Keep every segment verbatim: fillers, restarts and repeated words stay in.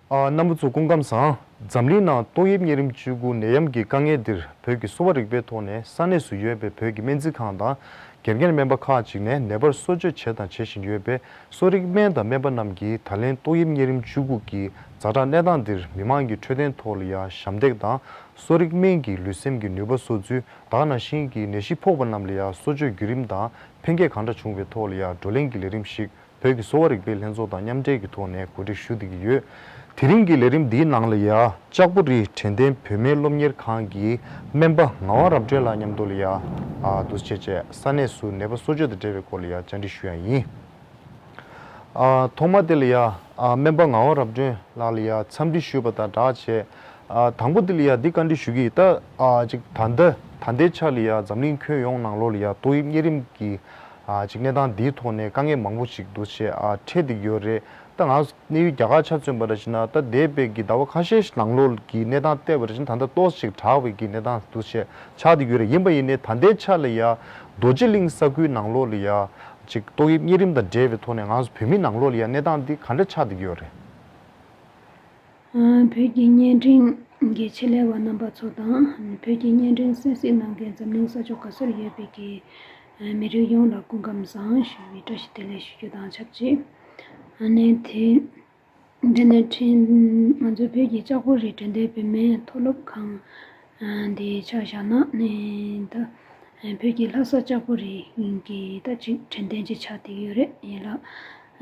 ཨ། རྣམ་པ་ཚོ་སྐུ་ཁམས་བཟང་། འཛམ་གླིང་ནང་ཏོག་དབྱིབས་གཉན་རིམས་བཅུ་དགུ་ནད་ཡམས་ཀྱི་དཀའ་ངལ་འདིར་བོད་ཀྱི་གསོ་བ་རིག་པའི་ཐོག་ནས་ས་གནས་སུ་ཡོད་པའི་བོད་ཀྱི་སྨན་རྩིས་ཁང་དང་། དགེ་རྒན་སྨན་པ་ཁག་ཅིག་ནས་ནད་པར་གསོ་བཅོས་བྱས་དང་བྱེད་བཞིན་ཡོད་པའི་གསོ་རིག་སྨན་དང་སྨན་པ་རྣམས་ཀྱིས་ད་ལན་ཏོག་དབྱིབས་གཉན་རིམས་བཅུ་དགུ་གི་ཛ་དྲག་གནས་སྟངས་འདིར་མི་མང་གི་འཕྲོད་བསྟེན་ཐོག་ལ་ཡང་ཞབས་འདེགས་དང་། གསོ་རིག་སྨན་གྱིས་ལུས་སེམས་ཀྱི་ནུས་པ་གསོ་ཚུལ། ད་ག་ནང་བཞིན་གྱི་ནད་གཞི་ཕོག་པ་རྣམས་ལ་ཡང་གསོ་བཅོས་བརྒྱུད་རིམ་དང་ཕན་སྐྱེད་གང་འདྲ་བྱུང་བའི་ཐོག་ལ་ཡང་བགྲོ་གླེང་གི་ལས་རིམ་ཞིག་བོད་ཀྱི་གསོ་བ་རིག་པའི་ལྷན་ཚོགས་དང་མཉམ་འབྲེལ་གྱི་ཐོག་ནས་གོ་སྒྲིག་ཞུ་བསྡད་ཀྱི་ཡོད། དེ་རིང་གི་ལས་རིམ་འདིའི་ནང་ལ་ཡང་ལྕགས་པོ་རི་དྲན་རྟེན་བོད་སྨན་སློབ་གཉེར་ཁང་གི་སྨན་པ་ངག་དབང་རབ་སྒྲོན་ལགས་མཉམ་དུ་ལ་ཡང་། ཨ། འདུ་བྱེད་བཅས་ས་གནས་སུ་ནད་པ་གསོ་བཅོས་དང་འབྲེལ་བའི་སྐོར་ལ་ཡང་བཅར་འདྲི་ཞུ་ཡ་ཡིན། ཨ། ཐོག་མ་དེ་ལ་ཡང་། ཨ། སྨན་པ་ངག་དབང་རབ་སྒྲོན་ལགས་ལ་ཡང་འཚམས་འདྲི་ཞུས་པ་དང་སྦྲགས་བྱས། ཨ། དང་པོ་དེ་ལ་ཡང་འདི་བཀའ་འདྲི་ཞུ་གི་ཡིན། ད། ཨ། ཅིག་ད་ལྟ་ད་ལྟའི་ཆ་ལ་ཡང་འཛམ་གླིང་ཁྱོན་ཡོངས་ནང་ལོགས་ལ་ཡང་ཏོག་དབྱིབས་གཉན་རིམས་ཀྱི། ཨ། ཅིག་གནས་སྟངས་འདིའི་ཐོག་ནས་དཀའ་ངལ་མང་པོ་ཞིག་འདུག་བྱས། ཨ། འཕྲད་བསྡད་ཀྱི་ཡོད་རེད། ད་ང་གནས་ཡུལ་རྒྱ་གར་ཆ་མཚོན་པ་འདྲ་ཞིག་ན། ད་འདས་པའི་གི་ཟླ་བ་ཁ་ཤས་ནང་ལོགས་ཀྱི་གནས་སྟངས་བལྟས་པ་འདྲ་ཞིག་ན། ད་ལྟ་ཏོག་ཙམ་ཅིག་དྲག་པའི་གི་གནས་སྟངས་འདུག་བྱས་ཆགས་བསྡད་ཀྱི་ཡོད་རེད། ཡིན་པ་ཡིན་ནའི་ད་ལྟའི་ཆ་ལ་ཡང་རྡོ་རྗེ་གླིང་ས་ཁུལ་ནང་ལོགས་ལ་ཡང་ཅིག་ཏོག་དབྱིབས་གཉན་རིམས་དང་འབྲེལ་བའི་ཐོག་ནས་ང་ཚོ་བོད་མི་ནང་ལོགས་ལ་ཡང་གནས་སྟངས་འདི་ག་འདྲ་ཆགས་བསྡད་ཀྱི་ཡོད་རེད། ཨ། བོད་ཀྱི་བརྙན་འཕྲིན་གྱི་ཆེད་ལས་པ་རྣམ་པ་ཚོ་དང་། བོད་ཀྱི་བརྙན་འཕྲིན་གསན་གཟིགས་གནང་མཁན་འཛམ་གླིང་ས་ཕྱོགས་ག་སར་ཡོད་པའི་གི་མི་རིགས་ཡོངས་ལ་སྐུ་ཁམས་བཟང་ཞུ་བའི་བཀྲ་ཤིས་བདེ་ལེགས་ཞུ་རྒྱུ་དང་ཆབས་ཅིག་ཨ་ནི་དེ། འདི་ནས་དྲན། ང་ཚོའི་བོད་ཀྱི་ལྕགས་པོ་རི་དྲན་རྟེན་བོད་སྨན་མཐོ་སློབ་ཁང་འདི་ཆ་བཞག་ན་ནི། ད་བོད་ཀྱི་ལྷ་ས་ལྕགས་པོ་རི་གི་ད་ཅིག་དྲན་རྟེན་ཅིག་ཆགས་བསྡད་ཡོད་རེད། ཡིན་ལ་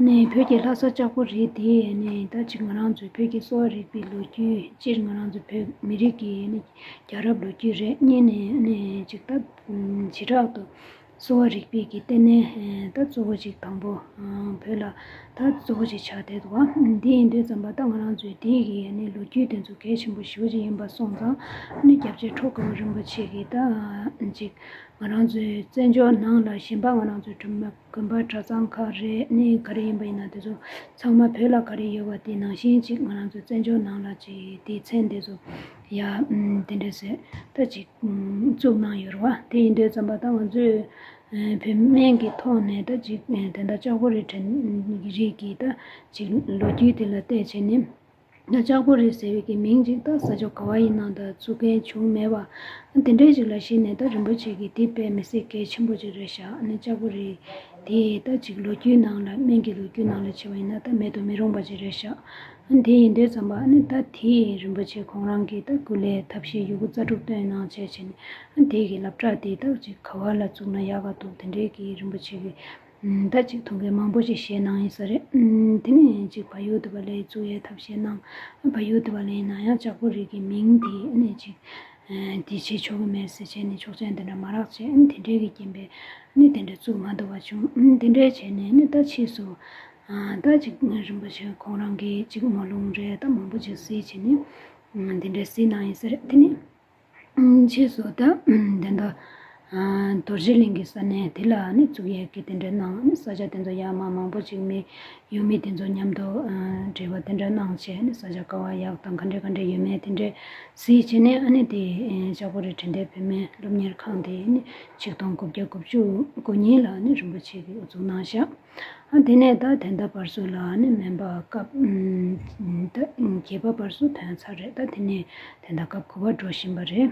ནི་བོད་ཀྱི་ལྷ་ས་ལྕགས་པོ་རི་དེ་ནི་ད་ཅིག་ང་རང་ཚོའི་བོད་ཀྱི་གསོ་བ་རིག་པའི་ལོ་རྒྱུས། སྤྱིར་ང་རང་ཚོའི་བོད་མི་རིགས་ཀྱི་ནི་རྒྱལ་རབས་ལོ་རྒྱུས་རེད། གཉིས་ནས་ནི་ཅིག་ད་བྱེ་བྲག་ཏུ། གསོ་བ་རིག་པའི་གི་ལྟེ་གནས་ད་གཙོ་བོ་ཅིག་དང་པོ་བོད་ལ་ད་གཙོ་བོ་ཅིག་ཆགས་བསྡད་འདུག་བ། འདི་ཡིན་དུས་ཙམ་པ་ད་ང་རང་ཚོའི་འདི་གི་ནི་ལོ་རྒྱུས་དེ་ཚོ་གལ་ཆེན་པོ་ཞེ་པོ་ཅིག་ཡིན་པ་སོང་ཙང་། ནི་སྐྱབས་རྗེ་གྲོགས་དགའ་བོ་རིན་པོ་ཆེ་གིས་ད་ཅིག་ང་རང་ཚོའི་བཙན་བྱོལ་ནང་ལ་གཞན་པ་ང་རང་ཚོའི་གྲུབ་མ་དགོན་པ་གྲྭ་ཚང་ག་རེ་ནི་ག་རེ་ཡིན་པ་ཡིན་ན། དེ་ཚོ་ཚང་མ་བོད་ལ་ག་རེ་ཡོད་པ་དེ་ནང་བཞིན་ཅིག་ང་རང་ཚོའི་བཙན་བྱོལ་ནང་ལ་ཅིག་དེའི་མཚན་དེ་ཚོ་ཡ་དེ་འདྲ་ཟེར་ད་ཅིག་བཙུགས་གནང་ཡོད་རེད་བ། དེ་ཡིན་དུས་ཙམ་པ་ད་ང་ཚོས་བོད་སྨན་གྱི་ཐོག་ནས་ད་ཅིག་དེ་འདྲ་ལྕགས་པོ་རི་དྲན་རིགས་ཀྱི་ད་ཅིག་ལོ་རྒྱུས་དེ་ལ་བལྟས་བྱས་ནས། ད་ལྕགས་པོ་རི་ཟེར་བའི་གི་མིང་ཅིག་ད་ས་ཕྱོགས་ག་བ་ཡིན་ནའང་ད་བཙུགས་མཁན་བྱུང་མེད་པ། དེ་འདྲའི་ཅིག་ལ་གཞིགས་ནས་ད་རིན་པོ་ཆེ་གིས་དེ་དཔེ་མི་སྲིད་གལ་ཆེན་པོ་ཅིག་རེད་ཤག་ཨ་ནི་ལྕགས་པོ་རི་དེ་ད་ཅིག་ལོ་རྒྱུས་ནང་ལ། སྨན་གྱི་ལོ་རྒྱུས་ནང་ལ་བྱས་པ་ཡིན་ན་ད་མེད་དུ་མི་རུང་བ་ཅིག་རེད་ཤག་ཨ་ནི་དེ་ཡིན་དུས་ཙམ་པ་ཨ་ནི་ད་དེ་རིན་པོ་ཆེ་ཁོང་རང་གིས་ད་སྐུ་ལས་ཐབས་ཤེས་ཡོད་རྒུ་རྩལ་སྤྲུགས་བཏོན་གནང་བྱས་བྱས་ནས། ཨ་ནི་དེ་གི་སློབ་གྲྭ་དེ་ད་ཅིག་ག་བ་ལ་བཙུགས་ན་ཡག་ག་འདུག་དེ་འདྲའི་གི་རིན་པོ་ཆེ་གིས་ད་ཅིག་ཐུགས་འགན་མང་པོ་ཞིག་བཞེས་གནང་ཡིན་ས་རེད། ཨུམ། དེ་ནས་ཅིག་བལ་ཡུལ་དུ་བ་ལས་བཙུགས་ཡའི་ཐབས་ཤེས་གནང་། བལ་ཡུལ་དུ་བ་ལས་ཡིན་ན་ཡང་ལྕགས་པོ་རི་གི་མིང་དེ་ཨ་ནི་ཅིག་ཨ་དེ་བྱེད་ཆོག་གི་མེད་ཟེར་བྱས་ནས་ཆོག་མཆན་དེ་འདྲ་མ་རག་བྱས། ཨ་ནི་དེ་འདྲའི་གི་རྐྱེན་པས་ཨ་ནི་དེ་འདྲ་བཙུགས་མ་ཐུབ་པ་བྱུང་། ཨ་དེ་འདྲའི་བྱས་ནས་ཨ་ནི་ད་ཕྱིས་སུ་ཨ་ད་ཅིག་རིན་པོ་ཆེ་ཁོང་རང་གིས་ཅིག་མོ་ལུང་རེད་ད་མང་པོ་ཅིག་གཟིགས་བྱས་ནས་ཨ་དེ་འདྲ་གཟིགས་གནང་ཡིན་ས་རེད། དེ་ནས། ཕྱིས་སུ་ད་དེ་འདྲ་རྡོ་རྗེ་གླིང་གི་ས་གནས་དེ་ལ་ནི་བཙུགས་ཡས་ཀྱི་དེ་འདྲ་གནང་། ནི་ས་ཆ་དེ་ཚོ་ཡར་མར་མང་པོ་ཅིག་མི་ཡུལ་མི་དེ་ཚོ་མཉམ་དུ་འབྲེལ་བ་དེ་འདྲ་གནང་བྱས། ནི་ས་ཆ་ག་བ་ཡག་དང་ག་འདྲ་ག་འདྲ་ཡོད་མེད་དེ་འདྲ་གཟིགས་བྱས་ནས། ཨ་ནི་དེ་ལྕགས་པོ་རི་དྲན་རྟེན་བོད་སྨན་སློབ་གཉེར་ཁང་དེ་ནི་ཆིག་སྟོང་དགུ་བརྒྱ་དགུ་བཅུ་གོ་གཉིས་ལ་ནི་རིན་པོ་ཆེ་གིས་དབུ་འཛུགས་གནང་བཞག་ཨ་དེ་ནས་ད་ད་ལྟ་བར་དུ་ལ་ནི་སྨན་པ་སྐབས་ད་བརྒྱད་པ་བར་དུ་ཐོན་ཚར་རེད། ད་དེ་ནས་ད་ལྟ་སྐབས་དགུ་པ་འགྲོ་བཞིན་པ་རེད།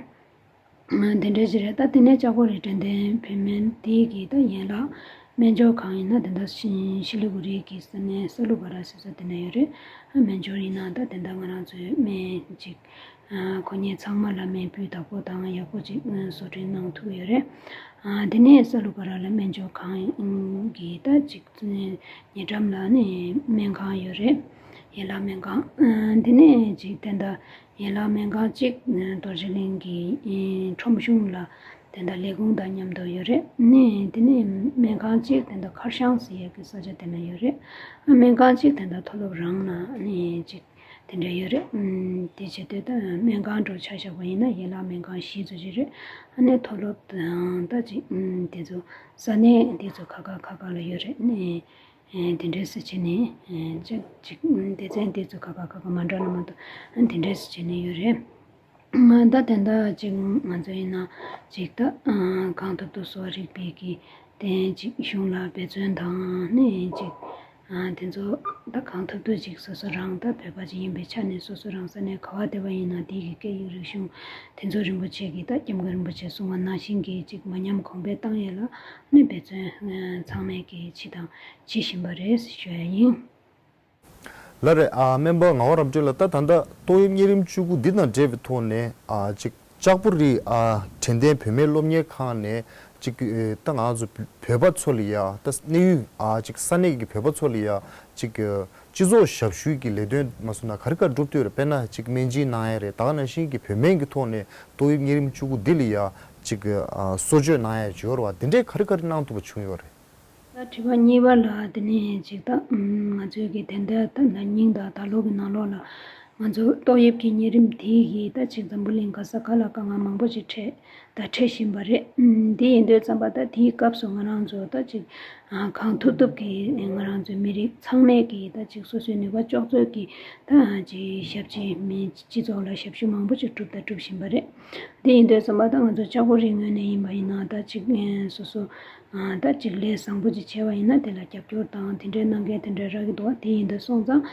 དེ་འདྲ་ཞིག་རེད། ད་དེ་ནས་ལྕགས་པོ་རི་དྲན་རྟེན་བོད་སྨན་དེ་གི་ད་ཡན་ལག་སྨན་སྦྱོར་ཁང་ཡིན་ན་དེ་འདྲ་ཤི་ལི་གུ་རི་གི་ས་གནས་ས་ལུ་ག་ར་ཟེར་ས་དེ་ན་ཡོད་རེད། སྨན་སྦྱོར་ཡིན་ན་ད་དེ་འདྲ་ང་རང་ཚོའི་སྨན་ཅིག་ཁོ་གཉིས་ཚང་མ་ལ་སྨན་སྤུས་དག་པོ་དང་ཡག་པོ་ཅིག་བཟོ་སྐྲུན་གནང་ཐུབ་ཡོད་རེད། དེ་ནས་ས་ལུ་ག་ར་ལ་སྨན་སྦྱོར་ཁང་གི་ད་ཅིག་ཉེ་འགྲམ་ལ་ནི་སྨན་ཁང་ཡོད་རེད། ཡན་ལག་སྨན་ཁང་། དེ་ནས་ཅིག་དེ་འདྲ་ཡན་ལག་སྨན་ཁང་གཅིག་རྡོ་རྗེ་གླིང་གི་ཁྲོམ་གཞུང་ལ་དེ་འདྲ་ལས་ཁུངས་དང་མཉམ་དུ་ཡོད་རེད། ནི་དེ་ནས་སྨན་ཁང་གཅིག་དེ་འདྲ་མཁར་ཤང་ཟེར་ཡག་གི་ས་ཆ་དེ་ན་ཡོད་རེད། སྨན་ཁང་གཅིག་དེ་འདྲ་མཐོ་སློབ་རང་ན་ནི་ཅིག་དེ་འདྲ་ཡོད་རེད། དེ་བྱེད་དུས་ད་སྨན་ཁང་འགྲོ་ཆ་བཞག་པ་ཡིན་ན་ཡན་ལག་སྨན་ཁང་བཞི་ཙམ་ཅིག་རེད། ཨ་ནི་མཐོ་སློབ་དང་ད་ཅིག་དེ་ཚོ་ས་གནས་དེ་ཚོ་ཁ་ཁ་ཁ་ཁ་ལ་ཡོད་རེད། ནི། དེ་འདྲས་སུ་བྱས་ནས་ཅིག་ཅིག་སྡེ་ཚན་དེ་ཚོ་ཁ་ཁ་ཁ་ཁ་མ་འདྲ་ན་མ་གཏོགས་དེ་འདྲས་སུ་བྱས་ནས་ཡོད་རེད། ད་དེ་འདྲ་ཅིག་ང་ཚོ་ཡིན་ན་ཅིག་ད་གང་ཐུབ་ཐུབ་གསོ་བ་རིག་པའི་གི་དེ་ཅིག་གཞུང་ལ་འབད་བརྩོན་དང་ནི་ཅིག་ ཨ་དེ་ཚོ་ད་གང་ཐུབ་ཐུབ་ཅིག་སོ་སོ་རང་ད་བོད་པ་ཅིག་ཡིན་པའི་ཆ་ནས་སོ་སོ་རང་ས་གནས་ག་བ་བསྡད་པ་ཡིན་ན་དེ་གི་སྐད་ཡིག་རིག་གཞུང་དེ་ཚོ་རིན་པོ་ཆེ་གིས་ད་སྐྱབས་མགོན་རིན་པོ་ཆེས་གསུངས་པ་ནང་བཞིན་གྱི་ཅིག་མ་ཉམས་གོང་འཕེལ་བཏང་ཡས་ལ་ནི་འབད་བརྩོན་ཚང་མས་ཀྱིས་བྱེད་དང་བྱེད་བཞིན་པ་རེད་ཞུ་ཡ་ཡིན། ལགས་རེད། ཨ་སྨན་པ་ངག་དབང་རབ་སྒྲོལ་ལགས། ད་ད་ལྟ་ཏོག་དབྱིབས་གཉན་རིམས་བཅུ་དགུ་འདི་དང་འབྲེལ་བའི་ཐོག་ནས་ཨ་ཅིག་ལྕགས་པོ་རི་ཨ་དྲན་རྟེན་བུད་མེད་སློབ་གཉེར་ཁང་ནས་ཅིག་ཨེ་ད་ང་ཚོ་བོད་པ་ཚོ་ལ་ཡ་ད་གནས་ཡུལ་ཨ་ཅིག་ས་གནས་ཀྱི་བོད་པ་ཚོ་ལ་ཡ་ཅིག་སྤྱི་ཚོགས་ཞབས་ཞུའི་གི་ལས་དོན་མ་སོང་ན་ག་རེ་ག་སྒྲུབ་ཐུབ་རེད། དཔེར་ན་ཅིག་སྨན་སྦྱིན་གནང་ཡ་རེད། ད་ག་ནང་བཞིན་གྱི་བོད་སྨན་གྱི་ཐོག་ནས་ཏོག་དབྱིབས་གཉན་རིམས་བཅུ་དགུ་འདི་ལ་ཡ་ཅིག་ཨ་གསོ་བཅོས་གནང་ཡ་ཅིག་ཡོད་རེད་བ། འདི་འདྲའི་ག་རེ་ག་རེ་གནང་ཐུབ་པ་བྱུང་ཡོད་རེད། ད་དྲི་བ་གཉིས་པ་ལ་དེ་ནས་ཅིག་ད་ང་ཚོའི་གི་དེ་འདྲ་ད་ན་ནིང་དང་ད་ལོ་གི་ནང་ལོགས་ལ་ང་ཚོ་ཏོག་དབྱིབས་ཀྱི་གཉན་རིམས་དེ་གིས་ད་ཅིག་འཛམ་བུ་གླིང་ག་ས་ག་ལ་དཀའ་ངལ་མང་པོ་ཅིག་འཕྲད་ད་འཕྲད་བཞིན་པ་རེད། དེ་ཡིན་དུས་ཙམ་པ་ད་དེའི་སྐབས་སུ་ང་རང་ཚོ་ད་ཅིག་གང་ཐུབ་ཐུབ་ཀྱིས་ང་རང་ཚོའི་མི་རིགས་ཚང་མས་ཀྱིས་ད་ཅིག་སོ་སོའི་ནུས་པ་ལྕོགས་ཚོད་ཀྱིས་ད་ཅིག་ཞབས་ཕྱི་མི་སྤྱི་ཚོགས་ལ་ཞབས་ཞུ་མང་པོ་ཅིག་བསྒྲུབས་ད་བསྒྲུབ་བཞིན་པ་རེད། དེ་ཡིན་དུས་ཙམ་པ་ད་ང་ཚོ་ལྕགས་པོ་རི་ངོས་ནས་ཡིན་པ་ཡིན་ན་ད་ཅིག་སོ་སོ་ད་ཅིག་ལས་བཟང་པོ་ཅིག་བྱས་པ་ཡིན་ན་དེ་ལ་རྒྱབ་སྐྱོར་དང་དེ་འདྲའི་གནང་མཁན་དེ་འདྲ་རག་གི་འདུག་དེ་ཡིན་དུས་སོང་ཙང་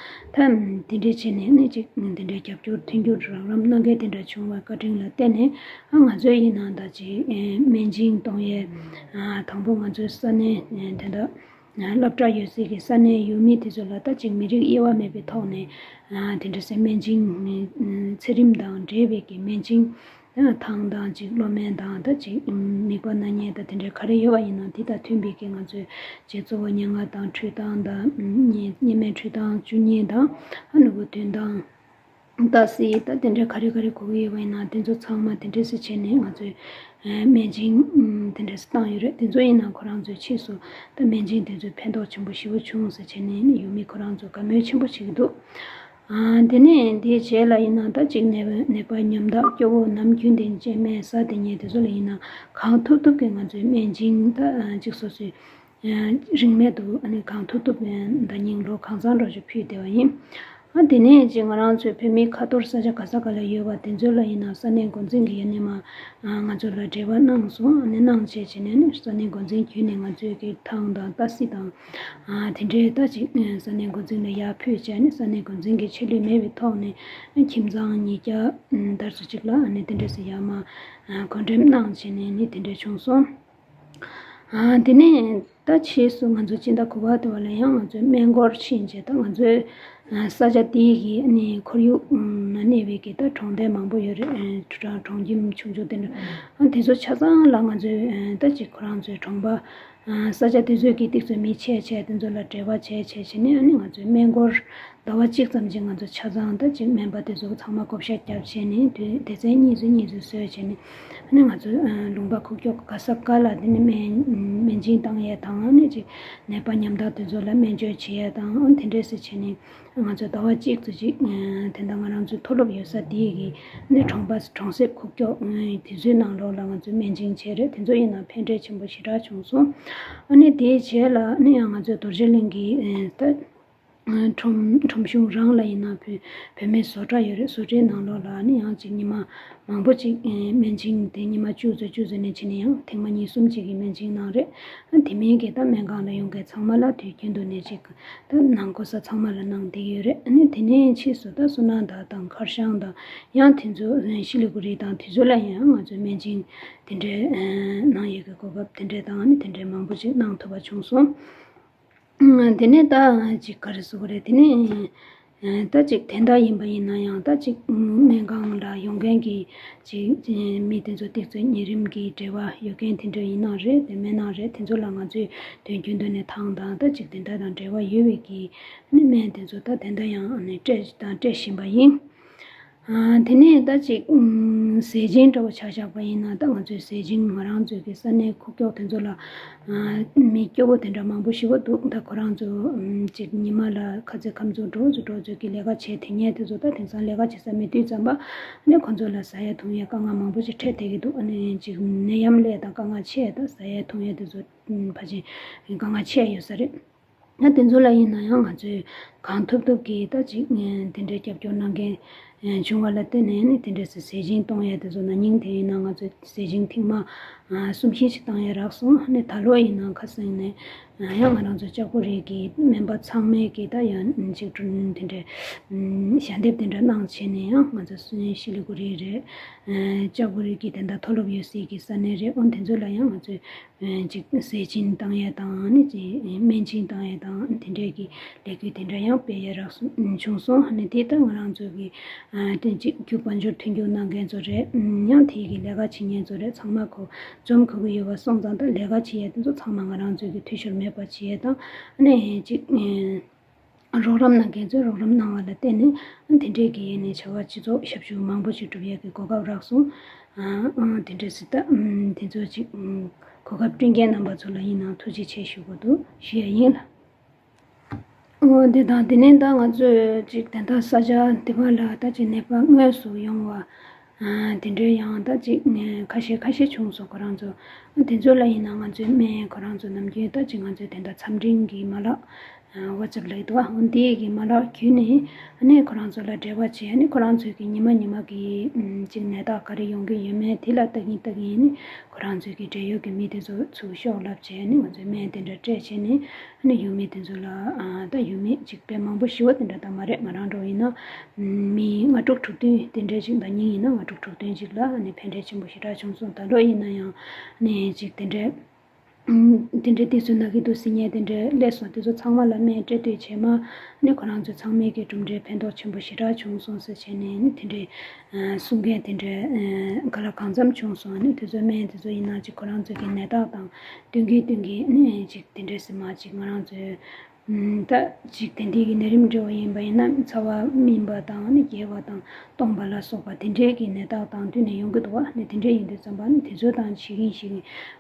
ད་དེ་འདྲའི་བྱས་ནས་ནི་ཅིག་དེ་འདྲའི་རྒྱབ་སྐྱོར་མཐུན་འགྱུར་རོགས་རམ་གནང་མཁན་དེ་འདྲ་བྱུང་བའི་བཀའ་དྲིན་ལ་བརྟེན་ནས་ང་ཚོའི་ཡིན་ན་ད་ཅིག་སྨན་སྦྱིན་གཏོང་ཡས་དང་པོ་ང་ཚོའི་ས་གནས་དེ་འདྲ་སློབ་གྲྭ་ཡོད་སའི་གི་ས་གནས་ཡུལ་མི་དེ་ཚོ་ལ་ད་ཅིག་མི་རིགས་དབྱེ་བ་མེད་པའི་ཐོག་ནས་དེ་འདྲ་སེ་སྨན་སྦྱིན་ཚད་རིམ་དང་འབྲེལ་བའི་གི་སྨན་སྦྱིན་ཐང་དང་ཅིག་གློ་སྨན་དང་ད་ཅིག་མིད་པ་ན་མཁན་ད་དེ་འདྲ་ག་རེ་ཡོད་པ་ཡིན་ན་དེ་དང་མཐུན་པའི་གི་ང་ཚོས་ཅིག་གཙོ་བོ་སྙན་ངག་དང་འཕྲུལ་ཐང་དང་གཉེར་མའི་འཕྲུལ་ཐང་བཅུ་གཉིས་དང་ཨ་ནུ་བོ་དོན་དང་། ཏ་སི་ད་དེ་འདྲ་ག་རེ་ག་རེ་དགོས་ཀྱི་ཡོད་པ་ཡིན་ན་དེ་ཚོ་ཚང་མ་དེ་འདྲ་སེ་བྱས་ནས་ང་ཚོས་སྨན་སྦྱིན་དེ་འདྲ་སེ་བཏང་ཡོད་རེད། དེ་ཚོ་ཡིན་ན་ཁོ་རང་ཚོའི་ཕྱིས་སུ་ད་སྨན་སྦྱིན་དེ་ཚོས་ཕན་ཐོགས་ཆེན་པོ་ཞེ་པོ་བྱུང་ཟེར་བྱས་ནས་ཡུལ་མི་ཁོ་རང་ཚོ་དགའ་མོས་ཆེན་པོ་བྱེད་ཀྱི་འདུག་དེ་ནས་དེའི་རྗེས་ལ་ཡིན་ན་ད་ཅིག་ནད་ནད་པ་ཉམ་ཐག་སྐྱོ་བོ་ནམ་རྒྱུན་དེ་སྐྱེ་དམན་ཟ་དེ་ཉལ་དེ་ཚོ་ལ་ཡིན་ན་གང་ཐུབ་ཐུབ་ཀྱིས་ང་ཚོའི་སྨན་སྦྱིན་ད་ཅིག་སོ་སོའི་རིན་མེད་དུ་ཨ་ནི་གང་ཐུབ་ཐུབ་ནས་ཟླ་ཉིན་ལོ་གང་ཚང་འགྲོ་ཆུ་ཕུལ་བསྡད་པ་ཡིན། ཨ་དེ་ནས་ཅིག་ང་རང་ཚོའི་བོད་མིའི་ཁ་ཐོར་ས་ཆ་ག་ས་ག་ལ་ཡོད་པ་དེ་ཚོ་ལ་ཡིན་ན་ས་གནས་འགོ་འཛིན་གྱི་ཡ་ནས་མ་ང་ཚོ་ལ་འབྲེལ་བ་གནང་སོང་། ཨ་ནི་གནང་བྱས་བྱས་ནས་ནི་ས་གནས་འགོ་འཛིན་བརྒྱུད་ནས་ང་ཚོའི་གི་ཐང་དང་ཏ་སི་དང་དེ་འདྲའི་ད་ཅིག་ས་གནས་འགོ་འཛིན་ལ་ཡར་ཕུལ་བྱས་ནས་ས་གནས་འགོ་འཛིན་གྱི་ཆད་ལུས་མེད་པའི་ཐོག་ནས་ཁྱིམ་ཚང་ཉིས་བརྒྱ་དར་སོ་གཅིག་ལ་ཨ་ནི་དེ་འདྲ་སི་ཡར་མ་གོ་འགྲེམས་གནང་བྱས་ནས་ནི་དེ་འདྲ་བྱུང་སོང་། དེ་ནས་ད་ཕྱིས་སུ་ང་ཚོ་སྤྱི་ཟླ་དགུ་པ་དེ་བ་ལ་ཡང་ང་ཚོའི་སྨན་སྐོར་ཕྱིན་རྗེས་ད་ང་ཚོའི་ས་ཆ་དེའི་གི་ནི་ཁོར་ཡུག་ན་གནས་པའི་གི་ད་གྲོང་སྡེ་མང་པོ་ཡོད་རེད། གྲོང་ཁྱིམ་ཆུང་ཆུང་དེ་འདྲ་དེ་ཚོ་ཆ་ཚང་ལ་ང་ཚོའི་ད་ཅིག་ཁོ་རང་ཚོའི་གྲོང་པ་ས་ཆ་དེ་ཚོའི་གི་ཏིག་ཚོད་མི་ཆེ་ཆེ་དེ་ཚོ་ལ་འབྲེལ་བ་བྱས་བྱས་བྱས་ནས་ཨ་ནི་ང་ཚོའི་སྨན་སྐོར་ཟླ་བ་གཅིག་ཙམ་ཅིག་ང་ཚོ་ཆ་ཚང་ད་ཅིག་སྨན་པ་དེ་ཚོ་ཚང་མ་བགོ་བཤའ་བརྒྱབ་བྱས་ནས་དུས་སྡེ་ཚན་གཉིས་ཚོ་གཉིས་ཚོ་བཟོས་བྱས་ནས་ཨ་ནི་ང་ཚོ་ལུང་པ་ཁུག་ཀྱོག་ག་ས་ག་ལ་དེ་ནི་སྨན་སྨན་སྦྱིན་བཏང་ཡས་དང་ཨ་ནི་ཅིག་ནད་པ་ཉམ་ཐག་དེ་ཚོ་ལ་སྨན་བཅོས་བྱེད་ཡས་དང་ཨ་དེ་འདྲས་སེ་བྱས་ནས་ང་ཚོ་ཟླ་བ་གཅིག་ཙམ་ཅིག་དེ་འདྲ་ང་རང་ཚོའི་མཐོ་སློབ་ཡོད་ས་དེའི་གི་ཨ་ནི་གྲོང་པ་གྲོང་གསེབ་ཁུག་ཀྱོག་དེ་ཚོའི་ནང་ལོགས་ལ་ང་ཚོས་སྨན་སྦྱིན་བྱས་རེད། དེ་ཚོ་ཡིན་ན་ཕན་འབྲས་ཆེན་པོ་ཞེ་དྲག་བྱུང་སོང་། ཨ་ནི་དེའི་རྗེས་ལ་ཨ་ནི་ཡང་ང་ཚོའི་རྡོ་རྗེ་གླིང་གི་ད་ཁྲོམ་ཁྲོམ་གཞུང་རང་ལ་ཡིན་ན་བུད་བུད་མེད་བཟོ་གྲྭ་ཡོད་རེད། བཟོ་གྲྭའི་ནང་ལོགས་ལ་ནི་ཡང་ཅིག་ཉི་མ་མང་པོ་ཅིག་སྨན་སྦྱིན་དེ་ཉི་མ་བཅུ་ཙམ་བཅུ་ཙམ་ནས་ཕྱིན་ནས་ཡང་ཐེངས་མ་གཉིས་གསུམ་ཅིག་གི་སྨན་སྦྱིན་གནང་རེད། དེ་མིན་གྱི་ད་སྨན་ཁང་ལ་ཡོང་མཁན་ཚང་མ་ལ་དུས་རྒྱུན་དུ་ནས་ཅིག་ད་ནང་གོ་ས་ཚང་མ་ལ་གནང་བསྡད་ཡོད་རེད། ཨ་ནི་དེ་ནས་ཕྱིས་སུ་ད་བསོད་ནམས་དག་དང་མཁར་ཤང་དང་ཡང་དེ་ཚོ་ཤི་ལི་གུ་རི་དང་དེ་ཚོ་ལ་ཡང་ང་ཚོས་སྨན་སྦྱིན་དེ་འདྲའི་གནང་ཡས་ཀྱི་གོ་སྐབས་དེ་འདྲའི་དང་ཨ་ནི་དེ་འདྲའི་མང་པོ་ཅིག་གནང་ཐུབ་པ་བྱུང་སོང་། དེ་ནས་ད་ཅིག་ག་རེ་ཟེར་དགོས་རེད། དེ་ནས་ད་ཅིག་དེ་འདྲ་ཡིན་པ་ཡིན་ན་ཡང་ད་ཅིག་སྨན་ཁང་ལ་ཡོང་མཁན་གྱི་ཅིག་མི་དེ་ཚོ་ཏིག་ཙམ་ཉེ་རིམ་གྱི་འབྲེལ་བ་ཡོད་མཁན་དེ་འདྲ་ཡིན་ན་རེད། དེ་མིན་ན་རེད། དེ་ཚོ་ལ་ང་ཚོས་དུས་རྒྱུན་དུ་ནས་ཐང་དང་ད་ཅིག་དེ་འདྲ་དང་འབྲེལ་བ་ཡོད་པའི་གི་ནི་སྨན་དེ་ཚོ་ད་དེ་འདྲ་ཡང་ནི་སྤྲད་དང་སྤྲད་བཞིན་པ་ཡིན། དེ་ནས་ད་ཅིག་ཟས་སྦྱིན་འདྲ་བོ་ཆ་བཞག་པ་ཡིན་ན་ད་ང་ཚོའི་ཟས་སྦྱིན་ང་རང་ཚོའི་གི་ས་གནས་ཁུག་ཀྱོག་དེ་ཚོ་ལ་མི་སྐྱོ་བོ་དེ་འདྲ་མང་པོ་ཞེ་པོ་འདུག་ད་ཁོ་རང་ཚོ་ཅིག་ཉི་མ་ལ་ཁ་ཚེ་ཁམས་ཚོ་འགྲོ་ཚོ་འགྲོ་ཚོ་གི་ལས་ཀ་བྱེད་དེ་ཉལ་དེ་ཚོ་ད་དེང་སང་ལས་ཀ་བྱེད་ས་མེད་དུས་ཙམ་པ་ནས་ཁོ་ཚོ་ལ་ཟ་ཡ་འཐུང་ཡ་དཀའ་ངལ་མང་པོ་ཞིག་འཕྲད་བསྡད་ཀྱི་འདུག་ཨ་ནི་ཅིག་ནད་ཡམས་སླེབས་དང་དཀའ་ངལ་ཆེ་ད་ཟ་ཡ་འཐུང་ཡ་དེ་ཚོ་ཕལ་ཆེར་དཀའ་ངལ་ཆེ་ཡོད་ས་རེད། ད་དེ་ཚོ་ལ་ཡིན་ན་ཡང་ང་ཚོས་ གང་ཐུབ་ཐུབ་ཀྱིས་ད་ཅིག་དེ་འདྲའི་རྒྱབ་སྐྱོར་གནང་མཁན་བྱུང་བ་ལ་བརྟེན་ནས་ནི་དེ་འདྲའི་ཟས་ཟས་སྦྱིན་གཏོང་ཡ་དེ་ཚོ་ན་ནིང་དེ་ཡིན་ན་ང་ཚོས་ཟས་སྦྱིན་ཐེངས་མ་གསུམ་བཞི་ཞིག་བཏང་ཡ་རག་སོང་། ནི་ད་ལོ་ཡིན་ན་ཁ་སང་ནས་ཡང་ང་རང་ཚོ་ལྕགས་པོ་རི་གི་སྨན་པ་ཚང་མས་ཀྱིས་ད་ཡང་ཅིག་དེ་འདྲའི་ཞལ་འདེབས་དེ་འདྲ་གནང་བྱས་ནས་ཡང་ང་ཚོ་སུན་ཤི་ལི་གུ་རི་རེད། ལྕགས་པོ་རི་གི་དེ་འདྲ་མཐོ་སློབ་ཡོད་སའི་གི་ས་གནས་རེད། འོན་དེ་ཚོ་ལ་ཡང་ང་ཚོས་ཅིག་ཟས་སྦྱིན་བཏང་ཡས་དང་ནི་ཅིག་སྨན་སྦྱིན་བཏང་ཡས་དང་དེ་འདྲས་ཀྱི་ལས་འགུལ་དེ་འདྲ་ཡང་སྤེལ་ཡས་རག་སོང་བྱུང་སོང་། ནི་དེ་ལྟར་ང་རང་ཚོ་གི་དེ་ཅིག་རྒྱུ་དཔལ་འབྱོར་མཐུན་འགྱུར་གནང་མཁན་ཚོ་རེད། ཡང་དེ་གི་ལས་ཀ་བྱེད་མཁན་ཚོ་རེད། ཚང་མ་གོ་འཛོམས་དགོས་ཀྱི་ཡོད་པ་སོང་ཙང་ད་ལས་ཀ་བྱེད་ཡས་དེ་ཚོ་ཚང་མ་ང་རང་ཚོ་གི་འཐུས་ཤོར་མེད་པ་བྱེད་ཡས་དང་ནི་ཅིག་རོགས་རམ་གནང་མཁན་ཚོས་རོགས་རམ་གནང་བ་ལ་བརྟེན་ནས་དེ་འདྲས་ཀྱི་ཡས་ནས་བྱ་བ་སྤྱི་ཚོགས་ཞབས་ཞུ་མང་པོ་ཞིག་སྒྲུབ་ཡས་ཀྱི་གོ་སྐབས་རག་སོང་། ཨ་ཨ་དེ་འདྲས་སི་ད་དེ་ཚོ་ཅིག་གོ་སྐབས་བསྐྲུན་མཁན་རྣམ་པ་ཚོ་ལ་ཡིན་ནའང་ཐུགས་རྗེ་ཆེ་ཞུ་དགོས་འདུག་ཞུ་ཡས་ཡིན་ལ། ཨོ་དེ་དང་དེ་ནས་ད་ང་ཚོས་ཅིག་དེ་འདྲ་ས་ཆ་དེ་བ་ལ་ད་ཅིག་ནད་པ་དངོས་སུ་ཡོང་བ་དེ་འདྲའི་ཡང་ད་ཅིག་ཁ་ཤས་ཁ་ཤས་བྱུང་སོང་། ཁོ་རང་ཚོ་དེ་ཚོ་ལ་ཡིན་ན་ང་ཚོའི་སྨན་ཁོ་རང་ཚོ་ནམ་རྒྱུན་ད་ཅིག་ང་ཚོའི་དེ་འདྲ་འཚམས་འཕྲིན་གྱི་མ་ལག WhatsApp་ལ་ཡོད་དོ། འོ་དེ་གི་མ་ལག་བརྒྱུད་ནས་ཨ་ནི་ཁོ་རང་ཚོ་ལ་འབྲེལ་བ་བྱས། ཨ་ནི་ཁོ་རང་ཚོའི་གི་ཉི་མ་ཉི་མ་གི་ཅིག་ནད་རྟགས་ག་རེ་ཡོང་གི་ཡོད་མེད་དེ་ལ་ལྟ་གིན་ལྟ་གིན་ཨ་ནི་ཁོ་རང་ཚོའི་གི་འབྲེལ་ཡོད་ཀྱི་མི་དེ་ཚོ་ཚུར་ཤོག་ལབ་བྱས། ཨ་ནི་ང་ཚོའི་སྨན་དེ་འདྲ་སྤྲད་བྱས་ནས་ཨ་ནི་ཡོད་མེད་དེ་ཚོ་ལ་ཨ་ད་ཡོད་མེད་ཅིག་དཔེ་མང་པོ་ཞེ་པོ་དེ་འདྲ་ད་མ་རེད། ང་རང་འདྲ་ཡིན་ན་མི་ལྔ་དྲུག་དྲུག་བདུན་དེ་འདྲ་ཅིག་ད་ཉིན་ཡིན་ན་ལྔ་དྲུག་དྲུག་བདུན་ཅིག་ལ་ཨ་ནི་ཕན་འབྲས་ཆེན་པོ་ཞེ་དྲག་བྱུང་སོང་། ད་ལོ་ཡིན་ན་ཡང་ཨ་ནི་ཅིག་དེ་འདྲ་དེ་འདྲའི་དུས་ཚོད་ན་གི་འདུག་ཟེར་མཁན་དེ་འདྲའི་སླེབས་སོང་། དེ་ཚོ་ཚང་མ་ལ་སྨན་སྤྲད་དུས་བྱས་མ་ནི་ཁོ་རང་ཚོ་ཚང་མས་ཀྱི་གྲུབ་འབྲས་ཕན་ཐོགས་ཆེན་པོ་ཞེ་དྲག་བྱུང་སོང་ཟེར་བྱས་ནས་ནི་དེ་འདྲའི་གསུང་མཁན་དེ་འདྲའི་ག་ལ་གང་འཚམ་བྱུང་སོང་། ནི་དེ་ཚོའི་སྨན་དེ་ཚོ་ཡིན་ན་ཅིག་ཁོ་རང་ཚོ་གི་ནད་རྟགས་དང་བསྟུན་གྱིན་བསྟུན་གྱིན་ནི་ཅིག་དེ་འདྲའི་སེམས་མ་ཅིག་ང་རང་ཚོའི་ད་ཅིག་དེ་འདྲའི་གི་ནད་རིམས་འདྲ་བ་ཡིན་པ་ཡིན་ན་ཚ་བ་སྨིན་པ་དང་ནི་རྒྱས་པ་དང་སྟོང་པ་ལ་སོགས་པ་དེ་འདྲའི་གི་ནད་རྟགས་དང་བསྟུན་ནས་ཡོང་གི་འདུག་བ། ནི་དེ་འདྲའི་ཡིན་དུས་ཙམ་པ་ནི་དེ་ཚོ་དང་ཇི་གིན་ཞིག་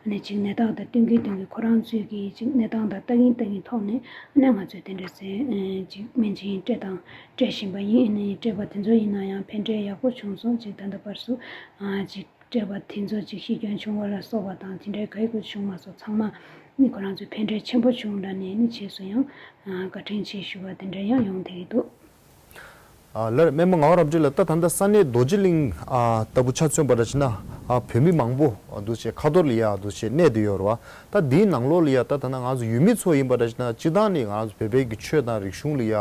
ནི་ཅིག་ནད་རྟགས་དང་བསྟུན་གྱིན་བསྟུན་གྱིན་ཁོ་རང་ཚོའི་གི་ཅིག་གནས་སྟངས་དང་ལྟ་གིན་ལྟ་གིན་ཐོག་ནས་ནི་ང་ཚོས་དེ་འདྲ་ཟེར་ཅིག་སྨན་སྦྱིན་སྤྲད་དང་སྤྲད་བཞིན་པ་ཡིན། ནི་སྤྲད་པ་དེ་ཚོ་ཡིན་ན་ཡང་ཕན་འབྲས་ཡག་པོ་བྱུང་སོང་། ཅིག་ད་ལྟ་བར་སུ་ཅིག་སྤྲད་པ་དེ་ཚོ་ཅིག་ཤི་སྐྱོན་བྱུང་བ་ལ་སོགས་པ་དང་དེ་འདྲའི་ག་ཡི་གུ་བྱུང་མ་སོང་། ཚང་མ་ནི་ཁོ་རང་ཚོའི་ཕན་འབྲས་ཆེན་པོ་བྱུང་ལ་ནས་ནི་རྗེས་སུ་ཡང་བཀའ་དྲིན་ཆེ་ཞུ་བ་དེ་འདྲ་ཡང་ཡོང་བསྡད་ཀྱི་འདུག། ཨ་ལར་སྨན་པ་ངག་དབང་རབ་འབྱམས་ལགས། ད་ད་ལྟ་ས་གནས་རྡོ་རྗེ་གླིང་ཨ་ལྟ་བུ་ཆ་མཚོན་པ་འདྲ་བྱས་ན་ཨ་བོད་མི་མང་པོ་འདུག་བྱས་ཁ་ཐོར་ལ་ཡ་འདུག་བྱས་གནས་བསྡད་ཡོད་རེད་བ། ད་འདིའི་ནང་ལོགས་ལ་ཡ་ད་ད་ལྟ་ང་ཚོ་ཡུལ་མི་ཚོ་ཡིན་པ་འདྲ་བྱས་ན་སྤྱིར་བཏང་ནས་ང་ཚོ་བོད་པའི་གི་ཆོས་དང་རིག་གཞུང་ལ་ཡ་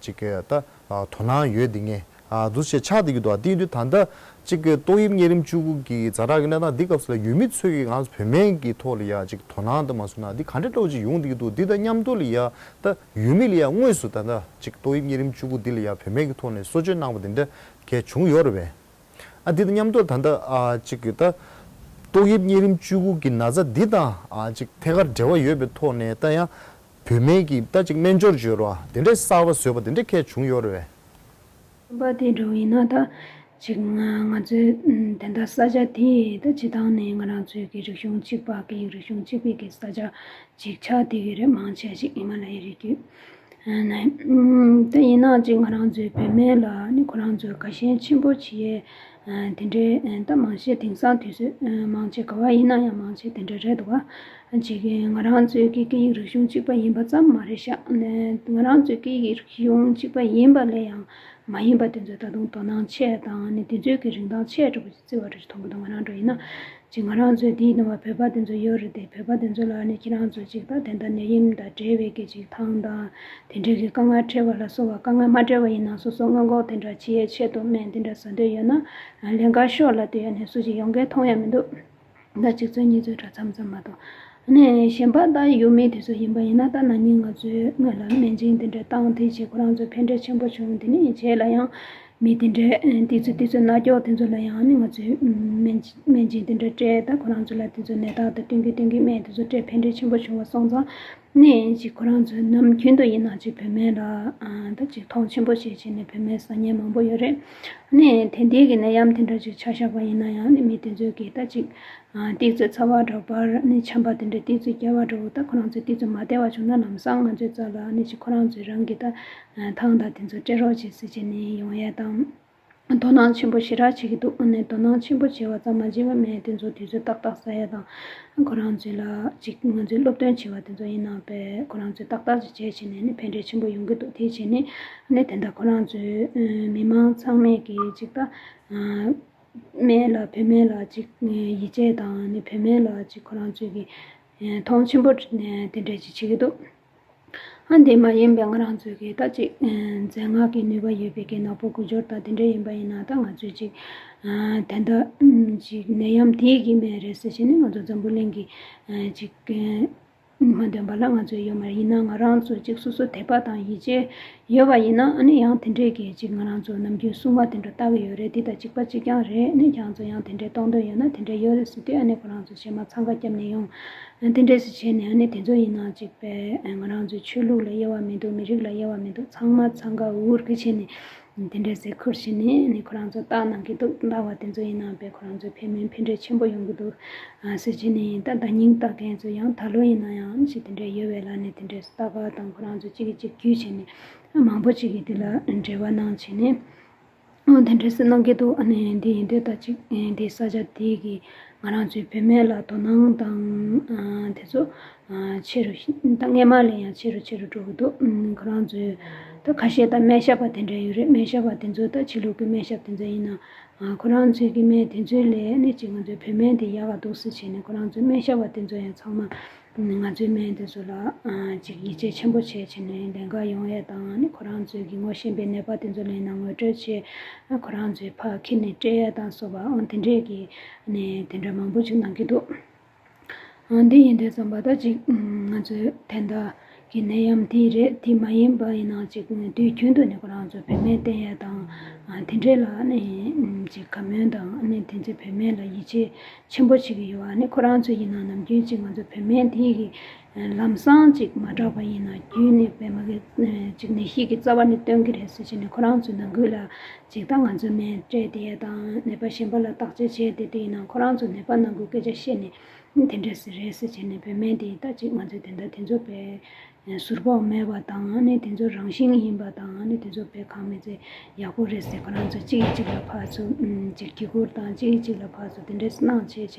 ཅིག་ད་དོ་སྣང་ཡོད་བསྡད་མཁན་ཨ་འདུག་བྱས་ཆགས་བསྡད་ཀྱི་འདུག། ཨ་དེ་ཡིན་དུས་ད་ལྟ་ཅིག་གི་ཏོག་དབྱིབས་གཉན་རིམས་བཅུ་དགུ་གི་ཛ་དྲག་གི་གནས་སྟངས་འདི་སྐབས་སུ་ལ་ཡུལ་མི་ཚོས་ཀྱིས་ང་ཚོ་བོད་སྨན་གྱི་ཐོག་ལ་ཡ་ཅིག་དོ་སྣང་དང་མ་སོང་ན་འདི་ག་འདྲ་འདྲ་བོ་ཅིག་ཡོང་བསྡད་ཀྱི་འདུག། འདི་དང་མཉམ་དུ་ལ་ཡ་ད་ཡུལ་མི་ལ་ཡ་དངོས་སུ་ད་ལྟ་ཅིག་ཏོག་དབྱིབས་གཉན་རིམས་བཅུ་དགུ་འདི་ལ་ཡ་བོད་སྨན་གྱི་ཐོག་ནས་གསོ་བཅོས་གནང་བ་འདི་འདྲ་གལ་བྱུང་ཡོད་རེད་པས། ཨ་འདི་དང་མཉམ་དུ་ད་ལྟ་ཨ་ཅིག་གི་ད་ཏོག་དབྱིབས་གཉན་རིམས་བཅུ་དགུ་གི་ན་ཚ་འདི་དང་ཨ་ཅིག་ཐད་ཀར་འབྲེལ་བ་ཡོད་པའི་ཐོག་ནས་ད་ཡང་བོད་སྨན་གྱི་ད་ཅིག་སྨན་སྦྱོར་བརྗོད་རོགས་དེ་འདྲའི་གསར་པ་བཟོས་པ་དེ་འདྲ་གལ་བྱུང་ཡོད་རེད་པས། རྣམ་པ་དེ་འདྲ་ཡིན་ན་ད་ཅིག་ང་ང་ཚོའི་ཨམ་དེ་འདྲ་ས་ཆ་དེ་ད་སྤྱིར་བཏང་ནས་ང་རང་ཚོའི་གི་རིག་གཞུང་གཅིག་པ་སྐད་ཡིག་རིག་གཞུང་གཅིག་པའི་གི་ས་ཆ་ཅིག་ཆགས་བསྡད་ཀྱི་རེད། མང་ཆེ་ཞིག་ཧི་མ་ལ་ཡའི་རི་རྒྱུད་ཨ་ནས་ཨམ་ད་ཡིན་ན་ཅིག་ང་རང་ཚོའི་བོད་སྨན་ལ་ནི་ཁོ་རང་ཚོས་དགའ་ཞེན་ཆེན་པོ་བྱེད་ཡས་ཨ་དེ་འདྲའི་ཨ་ད་མང་ཆེ་དེང་སང་དུས་ཚོད་ཨ་མང་ཆེ་ག་བ་ཡིན་ན་ཡང་མང་ཆེ་དེ་འདྲ་རེད་འདུག་ག་ཅིག་ང་རང་ཚོའི་གི་སྐད་ཡིག་རིག་གཞུང་གཅིག་པ་ཡིན་པ་ཙམ་མ་རེད་ཤག། ང་རང་ཚོའི་སྐད་ཡིག་རིག་གཞུང་གཅིག་པ་ཡིན་པ་ལས་ཡང་མ་ཡིན་པ་དེ་ཚོ་ད་དུང་དོ་སྣང་ཆེ་དང་ནི་དེ་ཚོའི་གི་རིན་ཐང་ཆེ་འདྲ་པོ་ཅིག་བརྩི་བ་འདྲ་ཞིག་མཐོང་གི་འདུག། ང་རང་འདྲ་ཡིན་ན་ཅིག་ང་རང་ཚོའི་དེའི་ནང་བ་བོད་པ་དེ་ཚོ་ཡོད་རེད་དེ། བོད་པ་དེ་ཚོ་ལ་ནི་ཁྱེད་རང་ཚོ་ཅིག་ད་དེ་འདྲ་ནད་ཡམས་དང་འབྲེལ་བའི་གི་ཅིག་ཐང་དང་དེ་འདྲའི་གི་དཀའ་ངལ་འཕྲད་པ་ལ་སོགས་པ་དཀའ་ངལ་མ་འཕྲད་པ་ཡིན་ན་སོ་སོ་སྔོན་འགོག་དེ་འདྲ་བྱེད་ཡས་ཆེད་དུ་སྨན་དེ་འདྲ་ཟ་འདོད་ཡོད་ན་ལེན་ག་ཤོག་ལབ་དུས་ཡ་ནས་སུ་ཅིག་ཡོང་མཁན་མཐོང་ཡ་མི་འདུག། ཟླ་གཅིག་ཚོད་གཉིས་ཚོད་འདྲ་མཚམས་མཚམས་མ་གཏོགས། ཨ་ནི་གཞན་པ་ད་ཡུལ་མི་དེ་ཚོ་ཡིན་པ་ཡིན་ན་ད་ན་ནིང་ང་ཚོའི་སྔོན་ལ་སྨན་སྦྱིན་དེ་འདྲ་བཏང་དེ་བྱས་ཁོ་རང་ཚོ་ཕན་འབྲས་ཆེན་པོ་བྱུང་། དེ་ནས་རྗེས་ལ་ཡང་མི་དེ་འདྲའི་ཨ་དུས་ཚོད་དུས་ཚོད་ན་སྐྱོག་དེ་ཚོ་ལ་ཡང་ཨ་ནི་ང་ཚོའི་སྨན་སྨན་སྦྱིན་དེ་འདྲ་སྤྲད། ད་ཁོ་རང་ཚོ་ལ་དེ་ཚོ་ནད་རྟགས་དང་བསྟུན་གྱིན་བསྟུན་གྱིན་སྨན་དེ་ཚོ་སྤྲད་ཕན་འབྲས་ཆེན་པོ་བྱུང་བ་སོང་ཙང་ནས་ཅིག་ཁོ་རང་ཚོས་ནམ་རྒྱུན་དུ་ཡིན་ན་ཅིག་བོད་སྨན་ལ་ད་ཅིག་མཐོང་ཆེན་པོ་བྱས་བྱས་ནས་བོད་སྨན་ཟ་མཁན་མང་པོ་ཡོད་རེད། ནས་དེ་འདྲའི་གི་ནད་ཡམས་དེ་འདྲ་ཅིག་ཆ་བཞག་པ་ཡིན་ན་ཡང་ནི་མི་དེ་ཚོས་གི་ད་ཅིག་ཏིག་ཙེ་ཚ་བ་འདྲ་པར་ནི་ཆམ་པ་དེ་འདྲ་ཏིག་ཙེ་བརྒྱབ་པ་འདྲ་པོ་ད་ཁོ་རང་ཚོས་ཏིག་ཙེ་མ་བསྡད་པ་བྱུང་ན་ལམ་སང་ང་ཚོའི་རྩ་ལ་ནི་ཅིག་ཁོ་རང་ཚོས་རང་གི་ད་ཐང་ད་དེ་ཚོ་སྤྲད་རོགས་བྱེད་ཟེར་བྱས་ནས་ཡོང་ཡ་དང་། དོ་སྣང་ཆེན་པོ་ཞེ་དྲག་བྱེད་ཀྱི་འདུག་ཨ་ནི་དོ་སྣང་ཆེན་པོ་བྱས་པ་ཙམ་མ་བྱས་པར་སྨན་དེ་ཚོ་དུས་ཚོད་ཏག་ཏག་ཟ་ཡ་དང་། ཁོ་རང་ཚོའི་ལ་ཅིག་ང་ཚོའི་སློབ་སྟོན་བྱས་པ་དེ་ཚོ་ཡིན་ན་པས་ཁོ་རང་ཚོས་ཏག་ཏག་ཅིག་བྱས་བྱས་ནས་ནི་ཕན་འབྲས་ཆེན་པོ་ཡོང་གི་འདུག་དེ་བྱས་ནས་ཨ་ནི་དེ་འདྲ་ཁོ་རང་ཚོའི་མི་མང་ཚང་མས་ཀྱི་ཅིག་ད་སྨན་ལ་བོད་སྨན་ལ་ཅིག་ཡིད་ཆེས་དང་ནི་བོད་སྨན་ལ་ཅིག་ཁོ་རང་ཚོས་ཀྱི་མཐོང་ཆེན་པོ་དེ་འདྲ་ཅིག་བྱེད་ཀྱི་འདུག་ཨ་འདི་མ་ཡིན་པའི་ང་རང་ཚོའི་གི་ད་ཅིག་རྫས་སྔགས་ཀྱི་ནུས་པ་ཡོད་པའི་གི་ནག་པོ་ཀུ་ཅོར་དང་དེ་འདྲ་ཡིན་པ་ཡིན་ན་ད་ང་ཚོས་ཅིག་ད་ལྟ་ཅིག་ནད་ཡམས་དེའི་གི་སྨན་རེད་ཟེར་བྱས་ནས་ང་ཚོ་འཛམ་བུ་གླིང་གི་ཅིག་མ་འདོན་པ་ལ་ང་ཚོས་ཡོད་མ་རེད། ཡིན་ན་ང་རང་ཚོ་ཅིག་སོ་སོ་དད་པ་དང་ཡིད་ཆེས་ཡོད་པ་ཡིན་ན་ཨ་ནི་ཡང་དེ་འདྲས་ཀྱི་ཅིག་ང་རང་ཚོ་ནམ་རྒྱུན་སྲུང་མ་དེ་འདྲ་ལྟ་གི་ཡོད་རེད། དེ་དང་གཅིག་པ་གཅིག་རྐྱང་རེད། ཨ་ནི་ཁྱེད་རང་ཚོ་ཡང་དེ་འདྲས་གཏོང་འདོད་ཡོད་ན་དེ་འདྲས་ཡོད་རེད་ཟེར་དུས་ཨ་ནི་ཁོ་རང་ཚོ་གཞན་མ་འཚང་ཁ་བརྒྱབ་ནས་ཡོང་། དེ་འདྲས་སེ་བྱས་ནས་ཨ་ནི་དེ་ཚོ་ཡིན་ན་ཅིག་པས་ང་རང་ཚོའི་ཆོས་ལུགས་ལ་དབྱེ་བ་མི་འདུག་མི་རིགས་ལ་དབྱེ་བ་མི་འདུག་ཚང་མ་འཚང་ཁ་འུར་གི་བྱས་ནས་དེ་འདྲས་སེ་ཁུར་བྱས་ནས་ཨ་ནི་ཁོ་རང་ཚོ་ལྟ་གནང་གི་འདུག་ལྟ་བ་དེ་ཚོ་ཡིན་ན་པས་ཁོ་རང་ཚོའི་ཕན་མིན་ཕན་འབྲས་ཆེན་པོ་ཡོང་གི་འདུག་ཨ་ཟེར་བྱས་ནས་ད་ཟླ་ཉིན་ལྟ་མཁན་ཚོ་ཡང་ད་ལོ་ཡིན་ན་ཡང་ཅིག་དེ་འདྲས་ཡོད་པས་ལ་ནས་དེ་འདྲས་ལྟ་ག་དང་ཁོ་རང་ཚོ་གཅིག་གིས་གཅིག་བརྒྱུད་བྱས་ནས་མང་པོ་ཅིག་གིས་དེ་ལ་འབྲེལ་བ་གནང་བྱས་ནས། ཨོ་དེ་འདྲ་སེ་གནང་གི་འདུག་ཨ་ནི་འདི་ཡིན་དུས་ད་ཅིག་འདི་ས་ཆ་དེ་གི་ང་རང་ཚོའི་བུད་མེད་ལ་དོ་སྣང་དང་དེ་ཚོ་ཆེ་རུ་ད་སྔས་མ་ལས་ཡང་ཆེ་རུ་ཆེ་རུ་འགྲོ་གི་འདུག་ཁོ་རང་ཚོའི་ད་ཁ་ཤས་ད་སྨན་ཞབས་པ་དེ་འདྲ་ཡོད་རེད། སྨན་ཞབས་པ་དེ་ཚོ་ད་ཕྱི་ལུགས་ཀྱི་སྨན་ཞབས་དེ་ཚོ་ཡིན་ན་ཁོ་རང་ཚོའི་གི་སྨན་དེ་ཚོའི་ལས་ནི་ཅིག་ང་ཚོའི་བུད་མེད་དེ་ཡག་ག་འདུག་སེ་བྱས་ནས་ཁོ་རང་ཚོའི་སྨན་ཞབས་པ་དེ་ཚོ་ཡང་ཚང་མ། ང་ཚོའི་སྨན་དེ་ཚོ་ལ་ཅིག་ཡིད་ཆེས་ཆེན་པོ་བྱས་བྱས་ནས་ལེན་ག་ཡོང་ཡས་དང་ནི་ཁོ་རང་ཚོའི་གི་ངོ་ཤེས་པའི་ནད་པ་དེ་ཚོ་ལ་ཡིན་ན་ངོ་སྤྲོད་བྱས་ཁོ་རང་ཚོའི་ཕར་འཁྱེར་ནས་སྤྲད་ཡས་དང་སོགས་པ་ཨང་དེ་འདྲས་ཀྱི་ནས་དེ་འདྲ་མང་པོ་ཅིག་གནང་གི་འདུག་ཨང་འདི་ཡིན་དུས་ཙམ་པ་ད་ཅིག་ང་ཚོའི་དེ་འདྲ་གི་ནད་ཡམས་དེ་རེད། དེ་མ་ཡིན་པ་ཡིན་ན་ཅིག་དུས་རྒྱུན་དུ་ནི་ཁོ་རང་ཚོ་བུད་མེད་བསྟེན་ཡས་དང་དེ་འདྲས་ལ་ནི་ཅིག་བཀའ་མོལ་དང་ནི་དེ་ཚོའི་བུད་མེད་ལ་ཡིད་ཆེས། ཆེན་པོ་བྱེད་ཀྱི་ཡོད། ཨ་ནི་ཁོ་རང་ཚོ་ཡིན་ན་ནམ་རྒྱུན་ཅིག་ང་ཚོ་བུད་མེད་དེ་གི་ལམ་སང་ཅིག་མ་དྲག་པ་ཡིན་ན་རྒྱུན་ནས་བུད་མེད་ཀྱི་ཅིག་ནད་གཞི་གི་རྩ་བ་ནས་སྟོན་གྱི་རེད་ཟེར་བྱས་ནས་ཁོ་རང་ཚོའི་ནང་ཁུལ་ལ་ཅིག་ད་ང་ཚོ་སྨན་སྤྲད་དེ་དང་ནད་པ་གཞན་པ་ལ་བརྟག་དཔྱད་བྱས་ཏེ་དེ་ཡིན་ན་ཁོ་རང་ཚོ་ནད་པ་ནང་ཁུལ་སྐད་ཆ་བཤད་ནས་དེ་འདྲ་ཟེར་རེད་ཟེར་བྱས་ནས་བུད་མེད་དེ་ད་ཅིག་ང་ཚོའི་དེ་འདྲ་དེ་ཚོ་བས། ཟུར་ཕོག་མེད་པ་དང་ནི་དེ་ཚོ་རང་བཞིན་ཡིན་པ་དང་ནི་དེ་ཚོ་བས་གང་མི་ཚེ་ཡག་པོ་རེད་ཟེར་ཁོ་རང་ཚོ་གཅིག་གིས་གཅིག་ལ་ཕར་ཚུར་ཅིག་གི་གུར་དང་གཅིག་གིས་གཅིག་ལ་ཕར་ཚུར་དེ་འདྲས་གནང་བྱས་བྱས་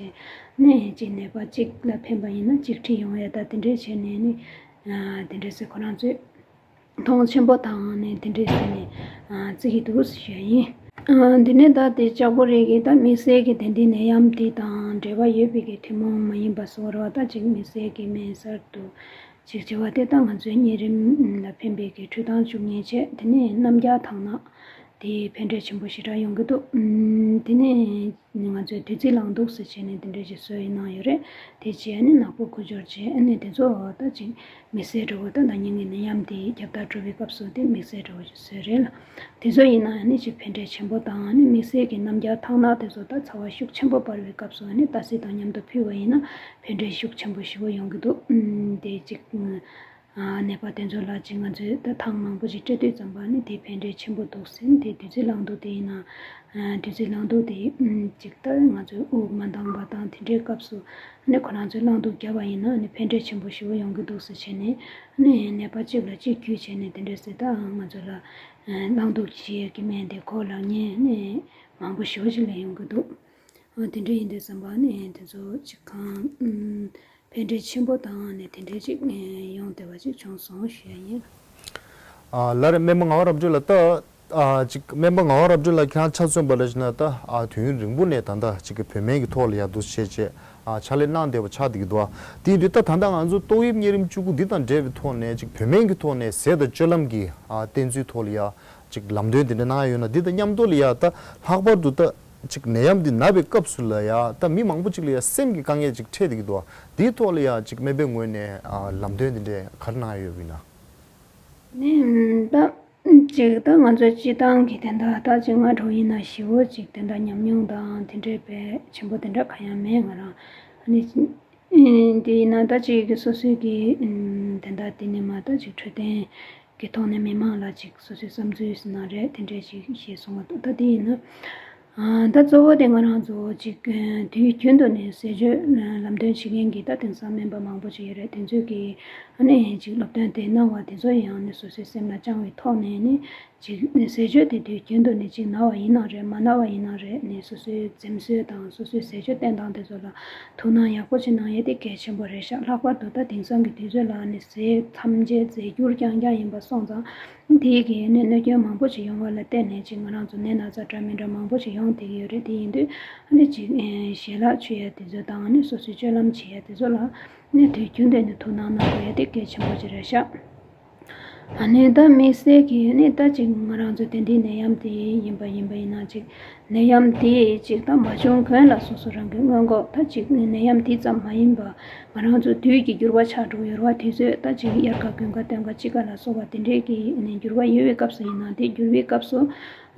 ནི་གཅིག་ནད་པ་གཅིག་ལ་ཕན་པ་ཡིན་ན་གཅིག་ཁྲིད་ཡོང་ཡ་ད་དེ་འདྲས་བྱས་ནས་ནི་དེ་འདྲས་ཟེར་ཁོ་རང་ཚོས་མཐོང་ཆེན་པོ་དང་ནི་དེ་འདྲས་ཟེར་ནས་བརྩི་གི་འདུག་ཞུ་ཡ་ཡིན། འདི་ནས་ད་དེ་ལྕགས་པོ་རི་གི་ད་དམིགས་བསལ་གྱི་དེ་འདྲའི་ནད་ཡམས་དེ་དང་འབྲེལ་བ་ཡོད་པའི་གི་ཐུན་མོང་མ་ཡིན་པ་སོགས་རེད་བ། ད་ཅིག་དམིགས་བསལ་གྱི་སྨན་གསར་དུ། ཅིག་བྱ་བ་དེ་དག་ང་ཚོའི་གཉན་རིམས་ལ་ཕན་པའི་གི་འཕྲོད་བཏང་བཅུག་མཁན་བྱས། དེ་ནས་རྣམ་རྒྱལ་ཐང་ནག་དེ་ཕན་འབྲས་ཆེན་པོ་ཞེ་དྲག་ཡོང་གི་འདུག་དེ་ནས་ང་ཚོའི་བདུད་རྩི་གླང་དུག་ཟེར་བྱས་ནས་དེ་འདྲ་ཞིག་བཟོས་ཡིན་གནང་ཡོད་རེད། དེ་བྱས་ནས་ནག་པོ་ཁུ་སྦྱོར་བྱས་ཨ་ནི་དེ་ཚོ་ད་ཅིག་མི་བཟད་འགྲོ་བ་ད་ན་ནིང་གི་ནད་ཡམས་དེ་ཁྱབ་གདལ་འགྲོ་བའི་སྐབས་སུ་དེ་དམིགས་བསལ་འགྲོ་བ་ཞིག་བཟོས་རེད་ལ། དེ་ཚོ་ཡིན་ན་ཨ་ནི་ཅིག་ཕན་འབྲས་ཆེན་པོ་དང་ཨ་ནི་དམིགས་བསལ་གྱི་རྣམ་རྒྱལ་ཐང་ནག་དེ་ཚོ་ད་ཚ་བ་ཤུགས་ཆེན་པོ་འབར་བའི་སྐབས་སུ་ཨ་ནི་ཏ་སི་དང་མཉམ་དུ་ཕུལ་བ་ཡིན་ན་ཕན་འབྲས་ཤུགས་ཆེན་པོ་ཞེ་པོ་ཡོང་གི་འདུག་ཨུམ། དེ་གཅིག་ཨ་ནད་པ་དེ་ཚོ་ལ་གཅིག་ང་ཚོས་ད་ཐང་མང་པོ་ཞིག་སྤྲད་དུས་ཙམ་པ་ནི་དེ་ཕན་འབྲས་ཆེན་པོ་འདུག་ཟེར། དེ་བདུད་རྩི་གླང་དུག་དེ་ཡིན་ན་ཨ་བདུད་རྩི་གླང་དུག་དེ་ཨུམ་གཅིག་ད་ང་ཚོས་དབུགས་མ་འདང་པ་དང་དེ་འདྲའི་སྐབས་སུ་ནི་ཁོ་རང་ཚོས་གླང་དུག་བརྒྱབ་པ་ཡིན་ན་ནི་ཕན་འབྲས་ཆེན་པོ་ཞེ་པོ་ཡོང་གི་འདུག་ཟེར་བྱས་ནས་ནི་ནད་པ་གཅིག་ལ་གཅིག་བརྒྱུད་བྱས་ནས་དེ་འདྲ་ཟེར། ད་ང་ཚོ་ལ་གླང་དུག་བཞི་གི་སྨན་དེ་ཁོ་ལ་ངས་ནི་མང་པོ་ཞེ་པོ་ཞིག་ལེན་ཡོང་གི་འདུག་ཨ་དེ་འདྲ་ཡིན་དུས་ཙམ་པ་ནི་དེ་ཚོ་ཅིག་གང་ཨུམ་ཕན་འབྲས་ཆེན་པོ་དང་ནི་དེ་འདྲ་ཅིག་ཡོང་བསྡད་པ་ཅིག་བྱུང་སོང་ཞུ་ཡ་ཡིན། ཨ་ལགས་རེད། སྨན་པ་ངག་དབང་རབ་སྒྲོན་ལགས། ད་ཨ་ཅིག་སྨན་པ་ངག་དབང་རབ་སྒྲོན་ལགས་ཁྱེད་རང་ཆ་མཚོན་པ་ལ་བྱས་ན་ད་ཨ་དུས་ཡུན་རིང་པོ་ནས་ད་ལྟ་ཅིག་གི་བོད་སྨན་གྱི་ཐོག་ལ་ཡར་འདུག་བྱས་བྱས་ཨ་ཕྱག་ལས་གནང་བསྡད་པ་ཆགས་བསྡད་ཀྱི་འདུག་ཨ་དེ་ཡིན་དུས་ད་ད་ལྟ་ང་ཚོ་ཏོག་དབྱིབས་གཉན་རིམས་བཅུ་དགུ་འདི་དང་འབྲེལ་བའི་ཐོག་ནས་ཅིག་བོད་སྨན་གྱི་ཐོག་ནས་ཟས་དང་སྤྱོད་ལམ་གྱི་ཨ་བསྟེན་ཚུལ་ཐོག་ལ་ཡ་ཅིག་ལམ་སྟོན་དེ་འདྲ་གནང་ཡ་ཡོད་ན། འདི་དང་མཉམ་དུ་ལ་ཡ་ད་ལྷག་པར་དུ་ད་ཅིག་ནད་ཡམས་འདི་ན་བའི་སྐབས་སུ་ལ་ཡ་ད་མི་མང་པོ་ཅིག་ལ་ཡ་སེམས་ཀྱི་དཀའ་ངལ་ཅིག་འཕྲད་བསྡད་ཀྱི་འདུག་ཨ་འདིའི་ཐོག་ལ་ཡ་ཅིག་སྨན་པའི་ངོས་ནས་ཨ་ལམ་སྟོན་དེ་འདྲས་ག་རེ་གནང་ཡ་ཡོད་པ་ཡིན་ན། ནི་ད་ཅིག་ད་ང་ཚོ་སྤྱི་བཏང་གི་དེ་འདྲ་ད་ཅིག་སྔ་དྲོ་ཡིན་ན་ཞི་བོ་ཅིག་དེ་འདྲ་ཉམས་མྱོང་དང་དེ་འདྲའི་དཔེ་ཆེན་པོ་དེ་འདྲ་གང་ཡང་མེད་ང་རང་། ཨ་ནི་དེ་ཡིན་ན་ད་ཅིག་གི་སོ་སོའི་གི་དེ་འདྲ་དེ་ནི་མ་ད་ཅིག་འཕྲོད་བསྟེན་གི་ཐོག་ནས་མི་མང་ལ་ཅིག་སོ་སོའི་བསམ་ཚུལ་ཟེར་ན་རེད། དེ་འདྲ་ཅིག་ཞེས་གསུངས་པ་འདུག་ད་དེ་ཡིན་ན། ད་གཙོ་བོ་དེ་ང་རང་ཚོ་ཅིག་དུས་རྒྱུན་དུ་ནས་ཟས་སྤྱོད་ལམ་སྟོན་བྱེད་མཁན་གྱི་ད་དེང་སང་སྨན་པ་མང་པོ་ཅིག་ཡོད་རེད། དེ་ཚོས་ཀྱི་ཨ་ནི་ཅིག་སློབ་སྟོན་དེ་གནང་བ་དེ་ཚོ་ཡང་ནི་སོ་སོའི་སེམས་ལ་བཅངས་པའི་ཐོག་ནས་ནི་ཅིག་ཟས་སྤྱོད་དེ་དུས་རྒྱུན་དུ་ནི་ཅིག་ན་བ་ཡིན་ན་རེད། མ་ན་བ་ཡིན་ན་རེད། ནི་སོ་སོའི་འཛེམ་ཟོན་དང་སོ་སོའི་ཟས་སྤྱོད་བསྟེན་སྟངས་དེ་ཚོ་ལ་ཐུགས་སྣང་ཡག་པོ་ཅིག་གནང་ཡས་དེ་གལ་ཆེན་པོ་རེད་ཤག་ལྷག་པར་དུ་ད་དེང་སང་གི་དུས་ཚོད་ལ་ནི་ཟས་ཐམས་ཅད་རྫས་འགྱུར་རྐྱང་རྐྱང་ཡིན་པ་སོང་ཙང་དེའི་གི་ནི་གནོད་སྐྱོན་མང་པོ་ཅིག་ཡོང་བ་ལ་བརྟེན་ནས་ཅིག་ང་རང་ཚོ་ནད་ན་ཚ་འདྲ་མི་འདྲ་མང་པོ་ཅིག་ཡོང་བསྡད་ཀྱི་ཡོད་རེད། དེ་ཡིན་དུས་ཨ་ནི་ཅིག་ཞལ་ལག་མཆོད་ཡས་དེ་ཚོ་དང་ནི་སོ་སོའི་སྤྱོད་ལམ་བྱེད་ཡས་དེ་ཚོ་ལ་ནི་དུས་རྒྱུན་དུ་ནི་ཐུགས་སྣང་གནང་དགོས་ཡས་དེ་གལ་ཆེན་པོ་ཅིག་རེད་ཤག་ཨ་ནི་ད་དམིགས་བསལ་གྱི་ནི་ད་ཅིག་ང་རང་ཚོ་དེ་འདྲའི་ནད་ཡམས་དེ་ཡིན་པ་ཡིན་པ་ཡིན་ན་ཅིག་ནད་ཡམས་དེ་ཅིག་ད་མ་བྱུང་གོང་ལ་སོ་སོ་རང་གི་སྔོན་འགོག་ད་ཅིག་ནད་ཡམས་དེ་ཙམ་མ་ཡིན་པ་ང་རང་ཚོ་དུས་ཀྱི་འགྱུར་བ་ཆགས་འགྲོ་ཡོད་རེད་བ། དུས་ཚོད་ད་ཅིག་དབྱར་ཁ་དགུན་ཁ་སྟོན་ཁ་དཔྱིད་ཁ་ལ་སོགས་པ་དེ་འདྲའི་གི་ནི་འགྱུར་བ་ཡོད་པའི་སྐབས་སུ་ཡིན་ན་དེ་འགྱུར་བའི་སྐབས་སུ་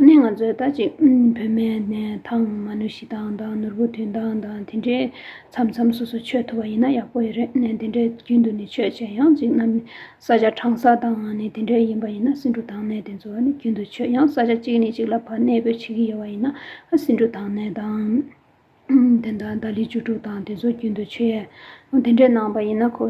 ནི་ང་ཚོས་ད་ཅིག་བོད་སྨན་ནས་ཐང་མ་ནུ་ཤི་ཐང་དང་ནོར་བུ་ཐུན་ཐང་དང་དེ་འདྲའི་མཚམས་མཚམས་སོ་སོ་མཆོད་ཐུབ་པ་ཡིན་ན་ཡག་པོ་ཡོད་རེད། ནས་དེ་འདྲའི་རྒྱུན་དུ་ནི་མཆོད་བྱས་ཡང་ཅིག་ནམ། ས་ཆ་གྲང་ས་དང་ནི་དེ་འདྲ་ཡིན་པ་ཡིན་ན་སེ་འབྲུ་དྭངས་སྣེ་དེ་ཚོ་ནི་རྒྱུན་དུ་མཆོད། ཡང་ས་ཆ་གཅིག་ནས་གཅིག་ལ་ཕར་གནས་སྤོས་བྱེད་ཀྱི་ཡོད་པ་ཡིན་ན་སེ་འབྲུ་དྭངས་སྣེ་དང་། དེ་འདྲ་ཏཱ་ལའི་བཅུ་དྲུག་དང་དེ་ཚོ་རྒྱུན་དུ་མཆོད་ཡས། འོ་དེ་འདྲས་གནང་པ་ཡིན་ན་ཁོ་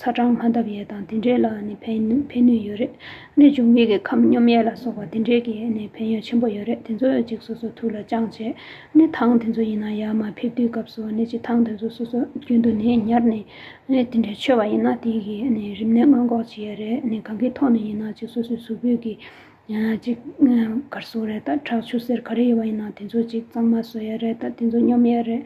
ཚ་གྲང་མ་འདབ་ཡས་དང་དེ་འདྲས་ལ་ནི་ཕན་ཕན་ནུས་ཡོད་རེད། ནི་འབྱུང་བའི་གི་ཁམས་སྙོམས་ཡས་ལ་སོགས་པ་དེ་འདྲས་ཀྱི་ནི་ཕན་ཡོན་ཆེན་པོ་ཡོད་རེད། དེ་ཚོ་ཅིག་སོ་སོ་ཐུགས་ལ་བཅངས་བྱས། ནི་ཐང་དེ་ཚོ་ཡིན་ན་ཡར་མར་ཕེབས་དུས་སྐབས་སུ་ནི་ཅིག་ཐང་དེ་ཚོ་སོ་སོ་རྒྱུན་དུ་ནི་ཉར་ནས། ཨ་ནི་དེ་འདྲའི་མཆོད་པ་ཡིན་ན་དེ་གི་ཨ་ནི་རིམས་ནད་སྔོན་འགོག་བྱེད་ཡ་རེད། ཨ་ནི་གང་གི་ཐོག་ནས་ཡིན་ན་ཅིག་སོ་སོའི་གཟུགས་པོའི་གི་ཨ་ཅིག་ཨ་ག་རེ་ཟེར་དགོས་རེད། ད་ཁྲག་ཆུ་སེར་ག་རེ་ཡོད་པ་ཡིན་ན་དེ་ཚོ་ཅིག་གཙང་མ་བཟོ་ཡ་རེད། ད་དེ་ཚོ་སྙོམས་ཡ་རེད།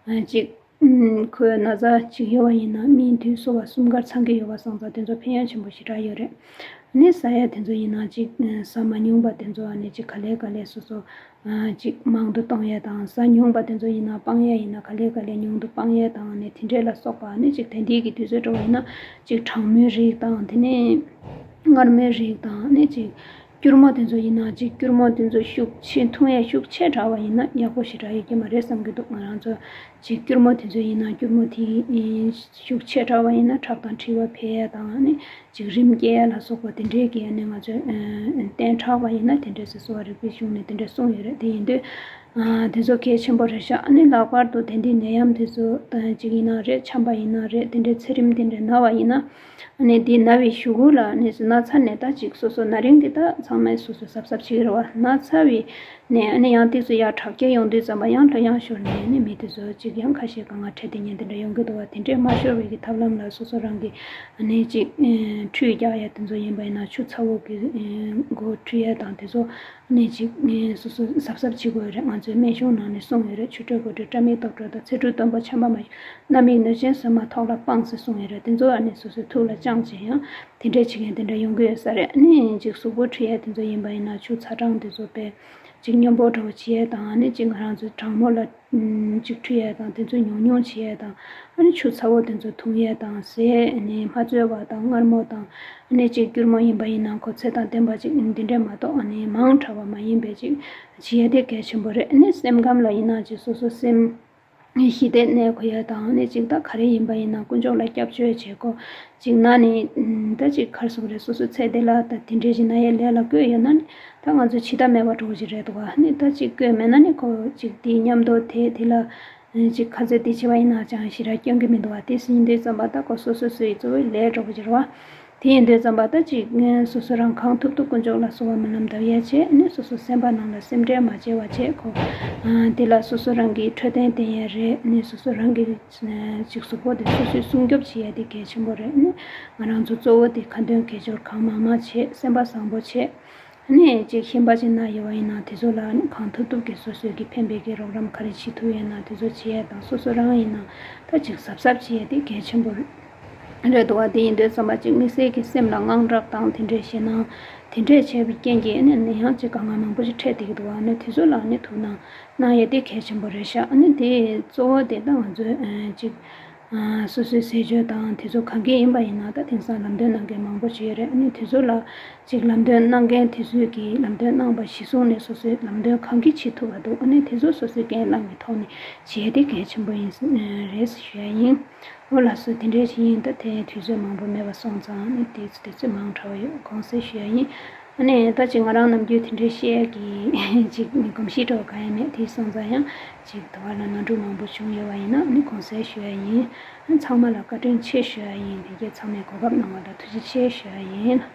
ཨ་ཅིག་ཨ་ཁོའི་ན་ཚ་ཅིག་ཡོད་པ་ཡིན་ན་སྨན་དུས་གསོ་བ་གསུམ་ཀར་ཚང་གི་ཡོད་པ་སོང་ཙང་དེ་ཚོ་ཕན་ཡོན་ཆེན་པོ་ཞེ་དྲག་ཡོད་རེད། ཨ་ནི་ཟ་ཡ་དེ་ཚོ་ཡིན་ན་ཅིག་ཨ་ཟ་མ་མྱོང་པ་དེ་ཚོ་ཨ་ནི་ཅིག་ག་ལེ་ག་ལེ་སོ་སོ། ཨ་ཅིག་མང་དུ་གཏོང་ཡས་དང་ཟ་མྱོང་པ་དེ་ཚོ་ཡིན་ན་སྤང་ཡས་ཡིན་ན་ག་ལེ་ག་ལེ་ཉུང་དུ་སྤང་ཡས་དང་ནི་དེ་འདྲས་ལ་སོགས་པ་ནི་ཅིག་དེང་དུས་ཀྱི་དུས་ཚོད་འགྲོ་བ་ཡིན་ན་ཅིག་གྲང་མོའི་རིགས་དང་དེ་ནས་མངར་མོའི་རིགས་དང་ནི་ཅིག་སྐྱུར་མོ་དེ་ཚོ་ཡིན་ན་ཅིག་སྐྱུར་མོ་དེ་ཚོ་ཤུགས་ཆེ་འཐུང་ཡས་ཤུགས་ཆེ་དྲགས་པ་ཡིན་ན་ཡག་པོ་ཞེ་དྲག་ཡོད་ཀྱི་མ་རེད་བསམ་གྱི་འདུག་ང་རང་ཚོ་ཅིག་སྐྱུར་མོ་དེ་ཚོ་ཡིན་ན་སྐྱུར་མོ་དེ་ཤུགས་ཆེ་དྲགས་པ་ཡིན་ན་ཁྲག་དང་མཁྲིས་པ་འཕེལ་ཡས་དང་ནི། ཅིག་རིམས་སྐྱེ་ཡ་ལ་སོགས་པ་དེ་འདྲའི་གི་ཨ་ནི་ང་ཚོས་ཨ་བསྟེན་དྲགས་པ་ཡིན་ན་དེ་འདྲས་སེ་གསོ་བ་རིག་པའི་གཞུང་ནས་དེ་འདྲས་གསུངས་ཡོད་རེད། དེ་ཡིན་དུས་ཨ་དེ་ཚོ་གལ་ཆེན་པོ་རེད་ཤག་ཨ་ནི་ལྷག་པར་དུ་དེ་འདྲའི་ནད་ཡམས་དེ་ཚོ་ད་ཅིག་ཡིན་ན་རེད། ཆམ་པ་ཡིན་ན་རེད། དེ་འདྲའི་ཚད་རིམས་དེ་འདྲས་ན་བ་ཡིན་ན་ཨ་ནི་དེ་ན་བའི་གཞུག་གུ་ལ་ཨ་ནི་ན་ཚ་ནས་ད་ཅིག་སོ་སོ་ན་རིང་གི་ད་ཚང་མས་སོ་སོ་གཟབ་གཟབ་བྱེད་ཀྱི་རེད་བ། ན་ཚ་བའི་ནས་ཨ་ནི་ཡང་དུས་སུ་ཡར་དྲག་སྐྱེད་ཡོང་དུས་ཙམ་པ་ཡང་ལྷོད་ཡངས་ཤོར་ནས་ཨ་ནི་མི་དེ་ཚོ་ཅིག་ཡང་ཁ་ཤས་དཀའ་ངལ་འཕྲད་དེ་ཉན་དེ་འདྲ་ཡོང་གི་འདུག་བ། དེ་འདྲས་མ་ཤོར་བའི་གི་ཐབས་ལམ་ལ་སོ་སོ་རང་གི་ཨ་ནི་ཅིག་ཨ་ཁྲུས་རྒྱག་ཡ་དེ་ཚོ་ཡིན་པ་ཡིན་ན་ཆུ་ཚ་བོ་གི་ཨ་མགོ་ཁྲུས་ཡ་དང་དེ་ཚོ་ཨ་ནི་ཅིག་ཨ་སོ་སོ་གཟབ་གཟབ་བྱེད་དགོས་རེད། ང་ཚོའི་སྨན་གཞུང་ནང་ནས་གསུངས་ཡོད་རེད། ཆུ་དྲོད་གོས་དྲོད་སྐྲ་མིག་ཏོག་དྲོད་དང་ཚེ་ཁྲུས་སྟོན་པ་ཆམ་པ་མ་ཤོར། སྣ་མིག་ནུ་ཅན་ཟོས་མ་ཐོག་ལ་སྤངས་ཟེར་གསུངས་ཡོད་རེད། དེ་ཚོ་ཨ་ནི་སོ་སོའི་ཐུགས་ལ་བཅངས་བྱས་ཡང་དེ་འདྲས་བྱེད་མཁན་དེ་འདྲ་ཡོང་གི་ཡོད་ས་རེད། ཨ་ནི་ཅིག་གཟུགས་པོ་འཁྲུ་ཡས་དེ་ཚོ་ཡིན་པ་ཡིན་ན་ཆུ་ཚ་གྲང་དེ་ཚོ་དཔེ་ཅིག་སྙོམས་པོ་འདྲ་བོ་བྱེད་ཡས་དང་ཨ་ནི་ཅིག་ང་རང་ཚོའི་གྲང་མོ་ལ་ཅིག་འཁྲུ་ཡས་དང་དེ་ཚོ་ཉུང་ཉུང་བྱེད་ཡས་དང་ཨ་ནི་ཆུ་ཚ་བོ་དེ་ཚོ་འཐུང་ཡས་དང་ཟས་ཨ་ནི་མ་བཙོས་པ་དང་མངར་མོ་དང་ཨ་ནི་ཅིག་སྐྱུར་མོ་ཡིན་པ་ཡིན་ན་གོ་ཚད་དང་ལྡན་པ་ཅིག་འདི་འདྲས་མ་གཏོགས་ཨ་ནི་མང་དྲགས་པ་མ་ཡིན་པའི་ཅིག་བྱེད་ཡས་དེ་གལ་ཆེན་པོ་རེད། ཨ་ནི་སེམས་ཁམས་ལ་ཡིན་ན་ཅིག་སོ་སོ་སེམས། ཞི་བདེ་གནས་དགོས་ཡ་དང་ནི་ཅིག་ད་ག་རེ་ཡིན་པ་ཡིན་ན་དཀོན་མཆོག་ལ་སྐྱབས་བཅོལ་བྱེད་དགོས། ཅིག་ན་ནི་ད་ཅིག་ག་རེ་ཟེར་དགོས་རེད། སོ་སོ་ཚེ་འདི་ལ་ད་དེ་འདྲས་ཞིག་ན་ཡའི་ལས་ལ་བསྐོས་ཡོད་ན་ནི་ད་ང་ཚོ་འཆི་བདག་མེད་པ་འདྲ་བོ་ཞིག་རེད་འདུག་བ། ནི་ད་ཅིག་བསྐོས་མེད་ན་ནི་ཁོ་ཅིག་དེའི་མཉམ་དུ་དེ་དེ་ལ་ཅིག་ཁ་ཚོད་དེ་བྱེད་པ་ཡིན་ན་ཅང་ཞེ་དྲག་སྐྱོན་གྱི་མི་འདུག་བ། དེ་ཡིན་དུས་ཙམ་པ་ད་ཁོ་སོ་སོ་སོའི་གཙོ་བོའི་ལས་འདྲ་བོ་ཞིག་རེད་བ། དེ་ཡིན་དུས་ཙམ་པ་ད་ཅིག་ངས་སོ་སོ་རང་གང་ཐུབ་ཐུབ་དཀོན་མཆོག་ལ་གསོལ་བ་སྨོན་ལམ་འདེབས་ཡས་བྱས་ནས་སོ་སོ་སེམས་པ་ནང་ལ་སེམས་ཁྲལ་མ་བྱས་པ་བྱས་ཁོ། ཨ་དེ་ལ་སོ་སོ་རང་གི་འཕྲོད་བསྟེན་བསྟེན་ཡས་རེད། ནས་སོ་སོ་རང་གི་ཅིག་གཟུགས་པོ་དེ་སོ་སོས་སྲུང་སྐྱོབ་བྱེད་ཡས་དེ་གལ་ཆེན་པོ་རེད། ནས་ང་རང་ཚོ་གཙོ་བོ་དེ་ཁ་འདོན་དགེ་སྦྱོར་གང་མང་མང་བྱས། སེམས་པ་བཟང་པོ་བྱས། ནས་ཅིག་ཤན་པ་ཅིག་ན་ཡོད་པ་ཡིན་ན་དེ་ཚོ་ལ་ནི་གང་ཐུབ་ཐུབ་ཀྱིས་སོ་སོས་ཀྱི་ཕན་པའི་གི་རོགས་རམ་ག་རེ་བྱེད་ཐུབ་ཡོད་ན་དེ་ཚོ་བྱེད་ཡས་དང་སོ་སོ་རང་ཡིན་ན་ད་ཅིག་གཟབ་གཟབ་བྱེད་ཡས་དེ་གལ་ཆེན་པོ་རེད། རེད་འདུག་བ། དེ་ཡིན་དུས་ཙམ་པ་ཅིག་དམིགས་བསལ་གྱི་སེམས་ལ་དངངས་སྐྲག་དང་དེ་འདྲས་ཞེད་སྣང་དེ་འདྲས་བྱས་པའི་རྐྱེན་གྱིས་ནི་ནད་ཡམས་ཅིག་དཀའ་ངལ་མང་པོ་ཞིག་འཕྲད་བསྡད་ཀྱི་འདུག་བ། ནི་དེ་ཚོ་ལ་ནི་ཐུགས་སྣང་གནང་ཡས་དེ་གལ་ཆེན་པོ་རེད་ཤག་ནི་དེ་གཙོ་བོ་དེ་ད་ང་ཚོས་ཨ་ཅིག་ཨ་སོ་སོའི་ཟས་སྤྱོད་དང་དེ་ཚོ་གང་གི་ཡིན་པ་ཡིན་ན་ད་དེང་སང་ལམ་སྟོན་གནང་མཁན་མང་པོ་ཞིག་ཡོད་རེད། ནི་དེ་ཚོ་ལ་ཅིག་ལམ་སྟོན་གནང་མཁན་དེ་ཚོས་ཀྱིས་ལམ་སྟོན་གནང་པ་གཞིར་བཟུང་ནས་སོ་སོའི་ལམ་སྟོན་གང་གི་བྱེད་ཐུབ་པ་འདུག་ནི་དེ་ཚོ་སོ་སོའི་འགན་བླངས་ཀྱི་ཐོག་ནས་བྱེད་ཡས་དེ་གལ་ཆེན་པོ་ཡིན་ཨ་རེད་ཞུ་ཡ་ཡིན། འོ་ལགས་སོ། དེ་འདྲའི་ཞིག་ཡིན། ད་དེ་དུས་ཚོད་མང་པོ་མེད་པ་སོང་ཙང་ནི་དེ་དུས་ཚོད་མང་དྲགས་པ་ཡོད་དགོངས་སེལ་ཞུ་ཡ་ཡིན། ཨ་ནི་ད་ཅིག་ང་རང་ནམ་རྒྱུན་དེ་འདྲའི་བཤད་ཡ་གི་ཅིག་གོམས་གཤིས་འདྲ་བོ་གང་ཡང་མེད། དེ་སོང་ཙང་ཡང་ཅིག་དེ་བར་ལ་ནོར་འཁྲུལ་མང་པོ་བྱུང་ཡོད་པ་ཡིན་ན་ཨ་ནི་དགོངས་སེལ་ཞུ་ཡ་ཡིན། ཚང་མ་ལ་བཀའ་དྲིན་ཆེ་ཞུ་ཡ་ཡིན། དེ་གས་ཚང་མས་གོ་སྐབས་གནང་བ་ལ་ཐུགས་རྗེ་ཆེ་ཞུ་ཡ་ཡིན།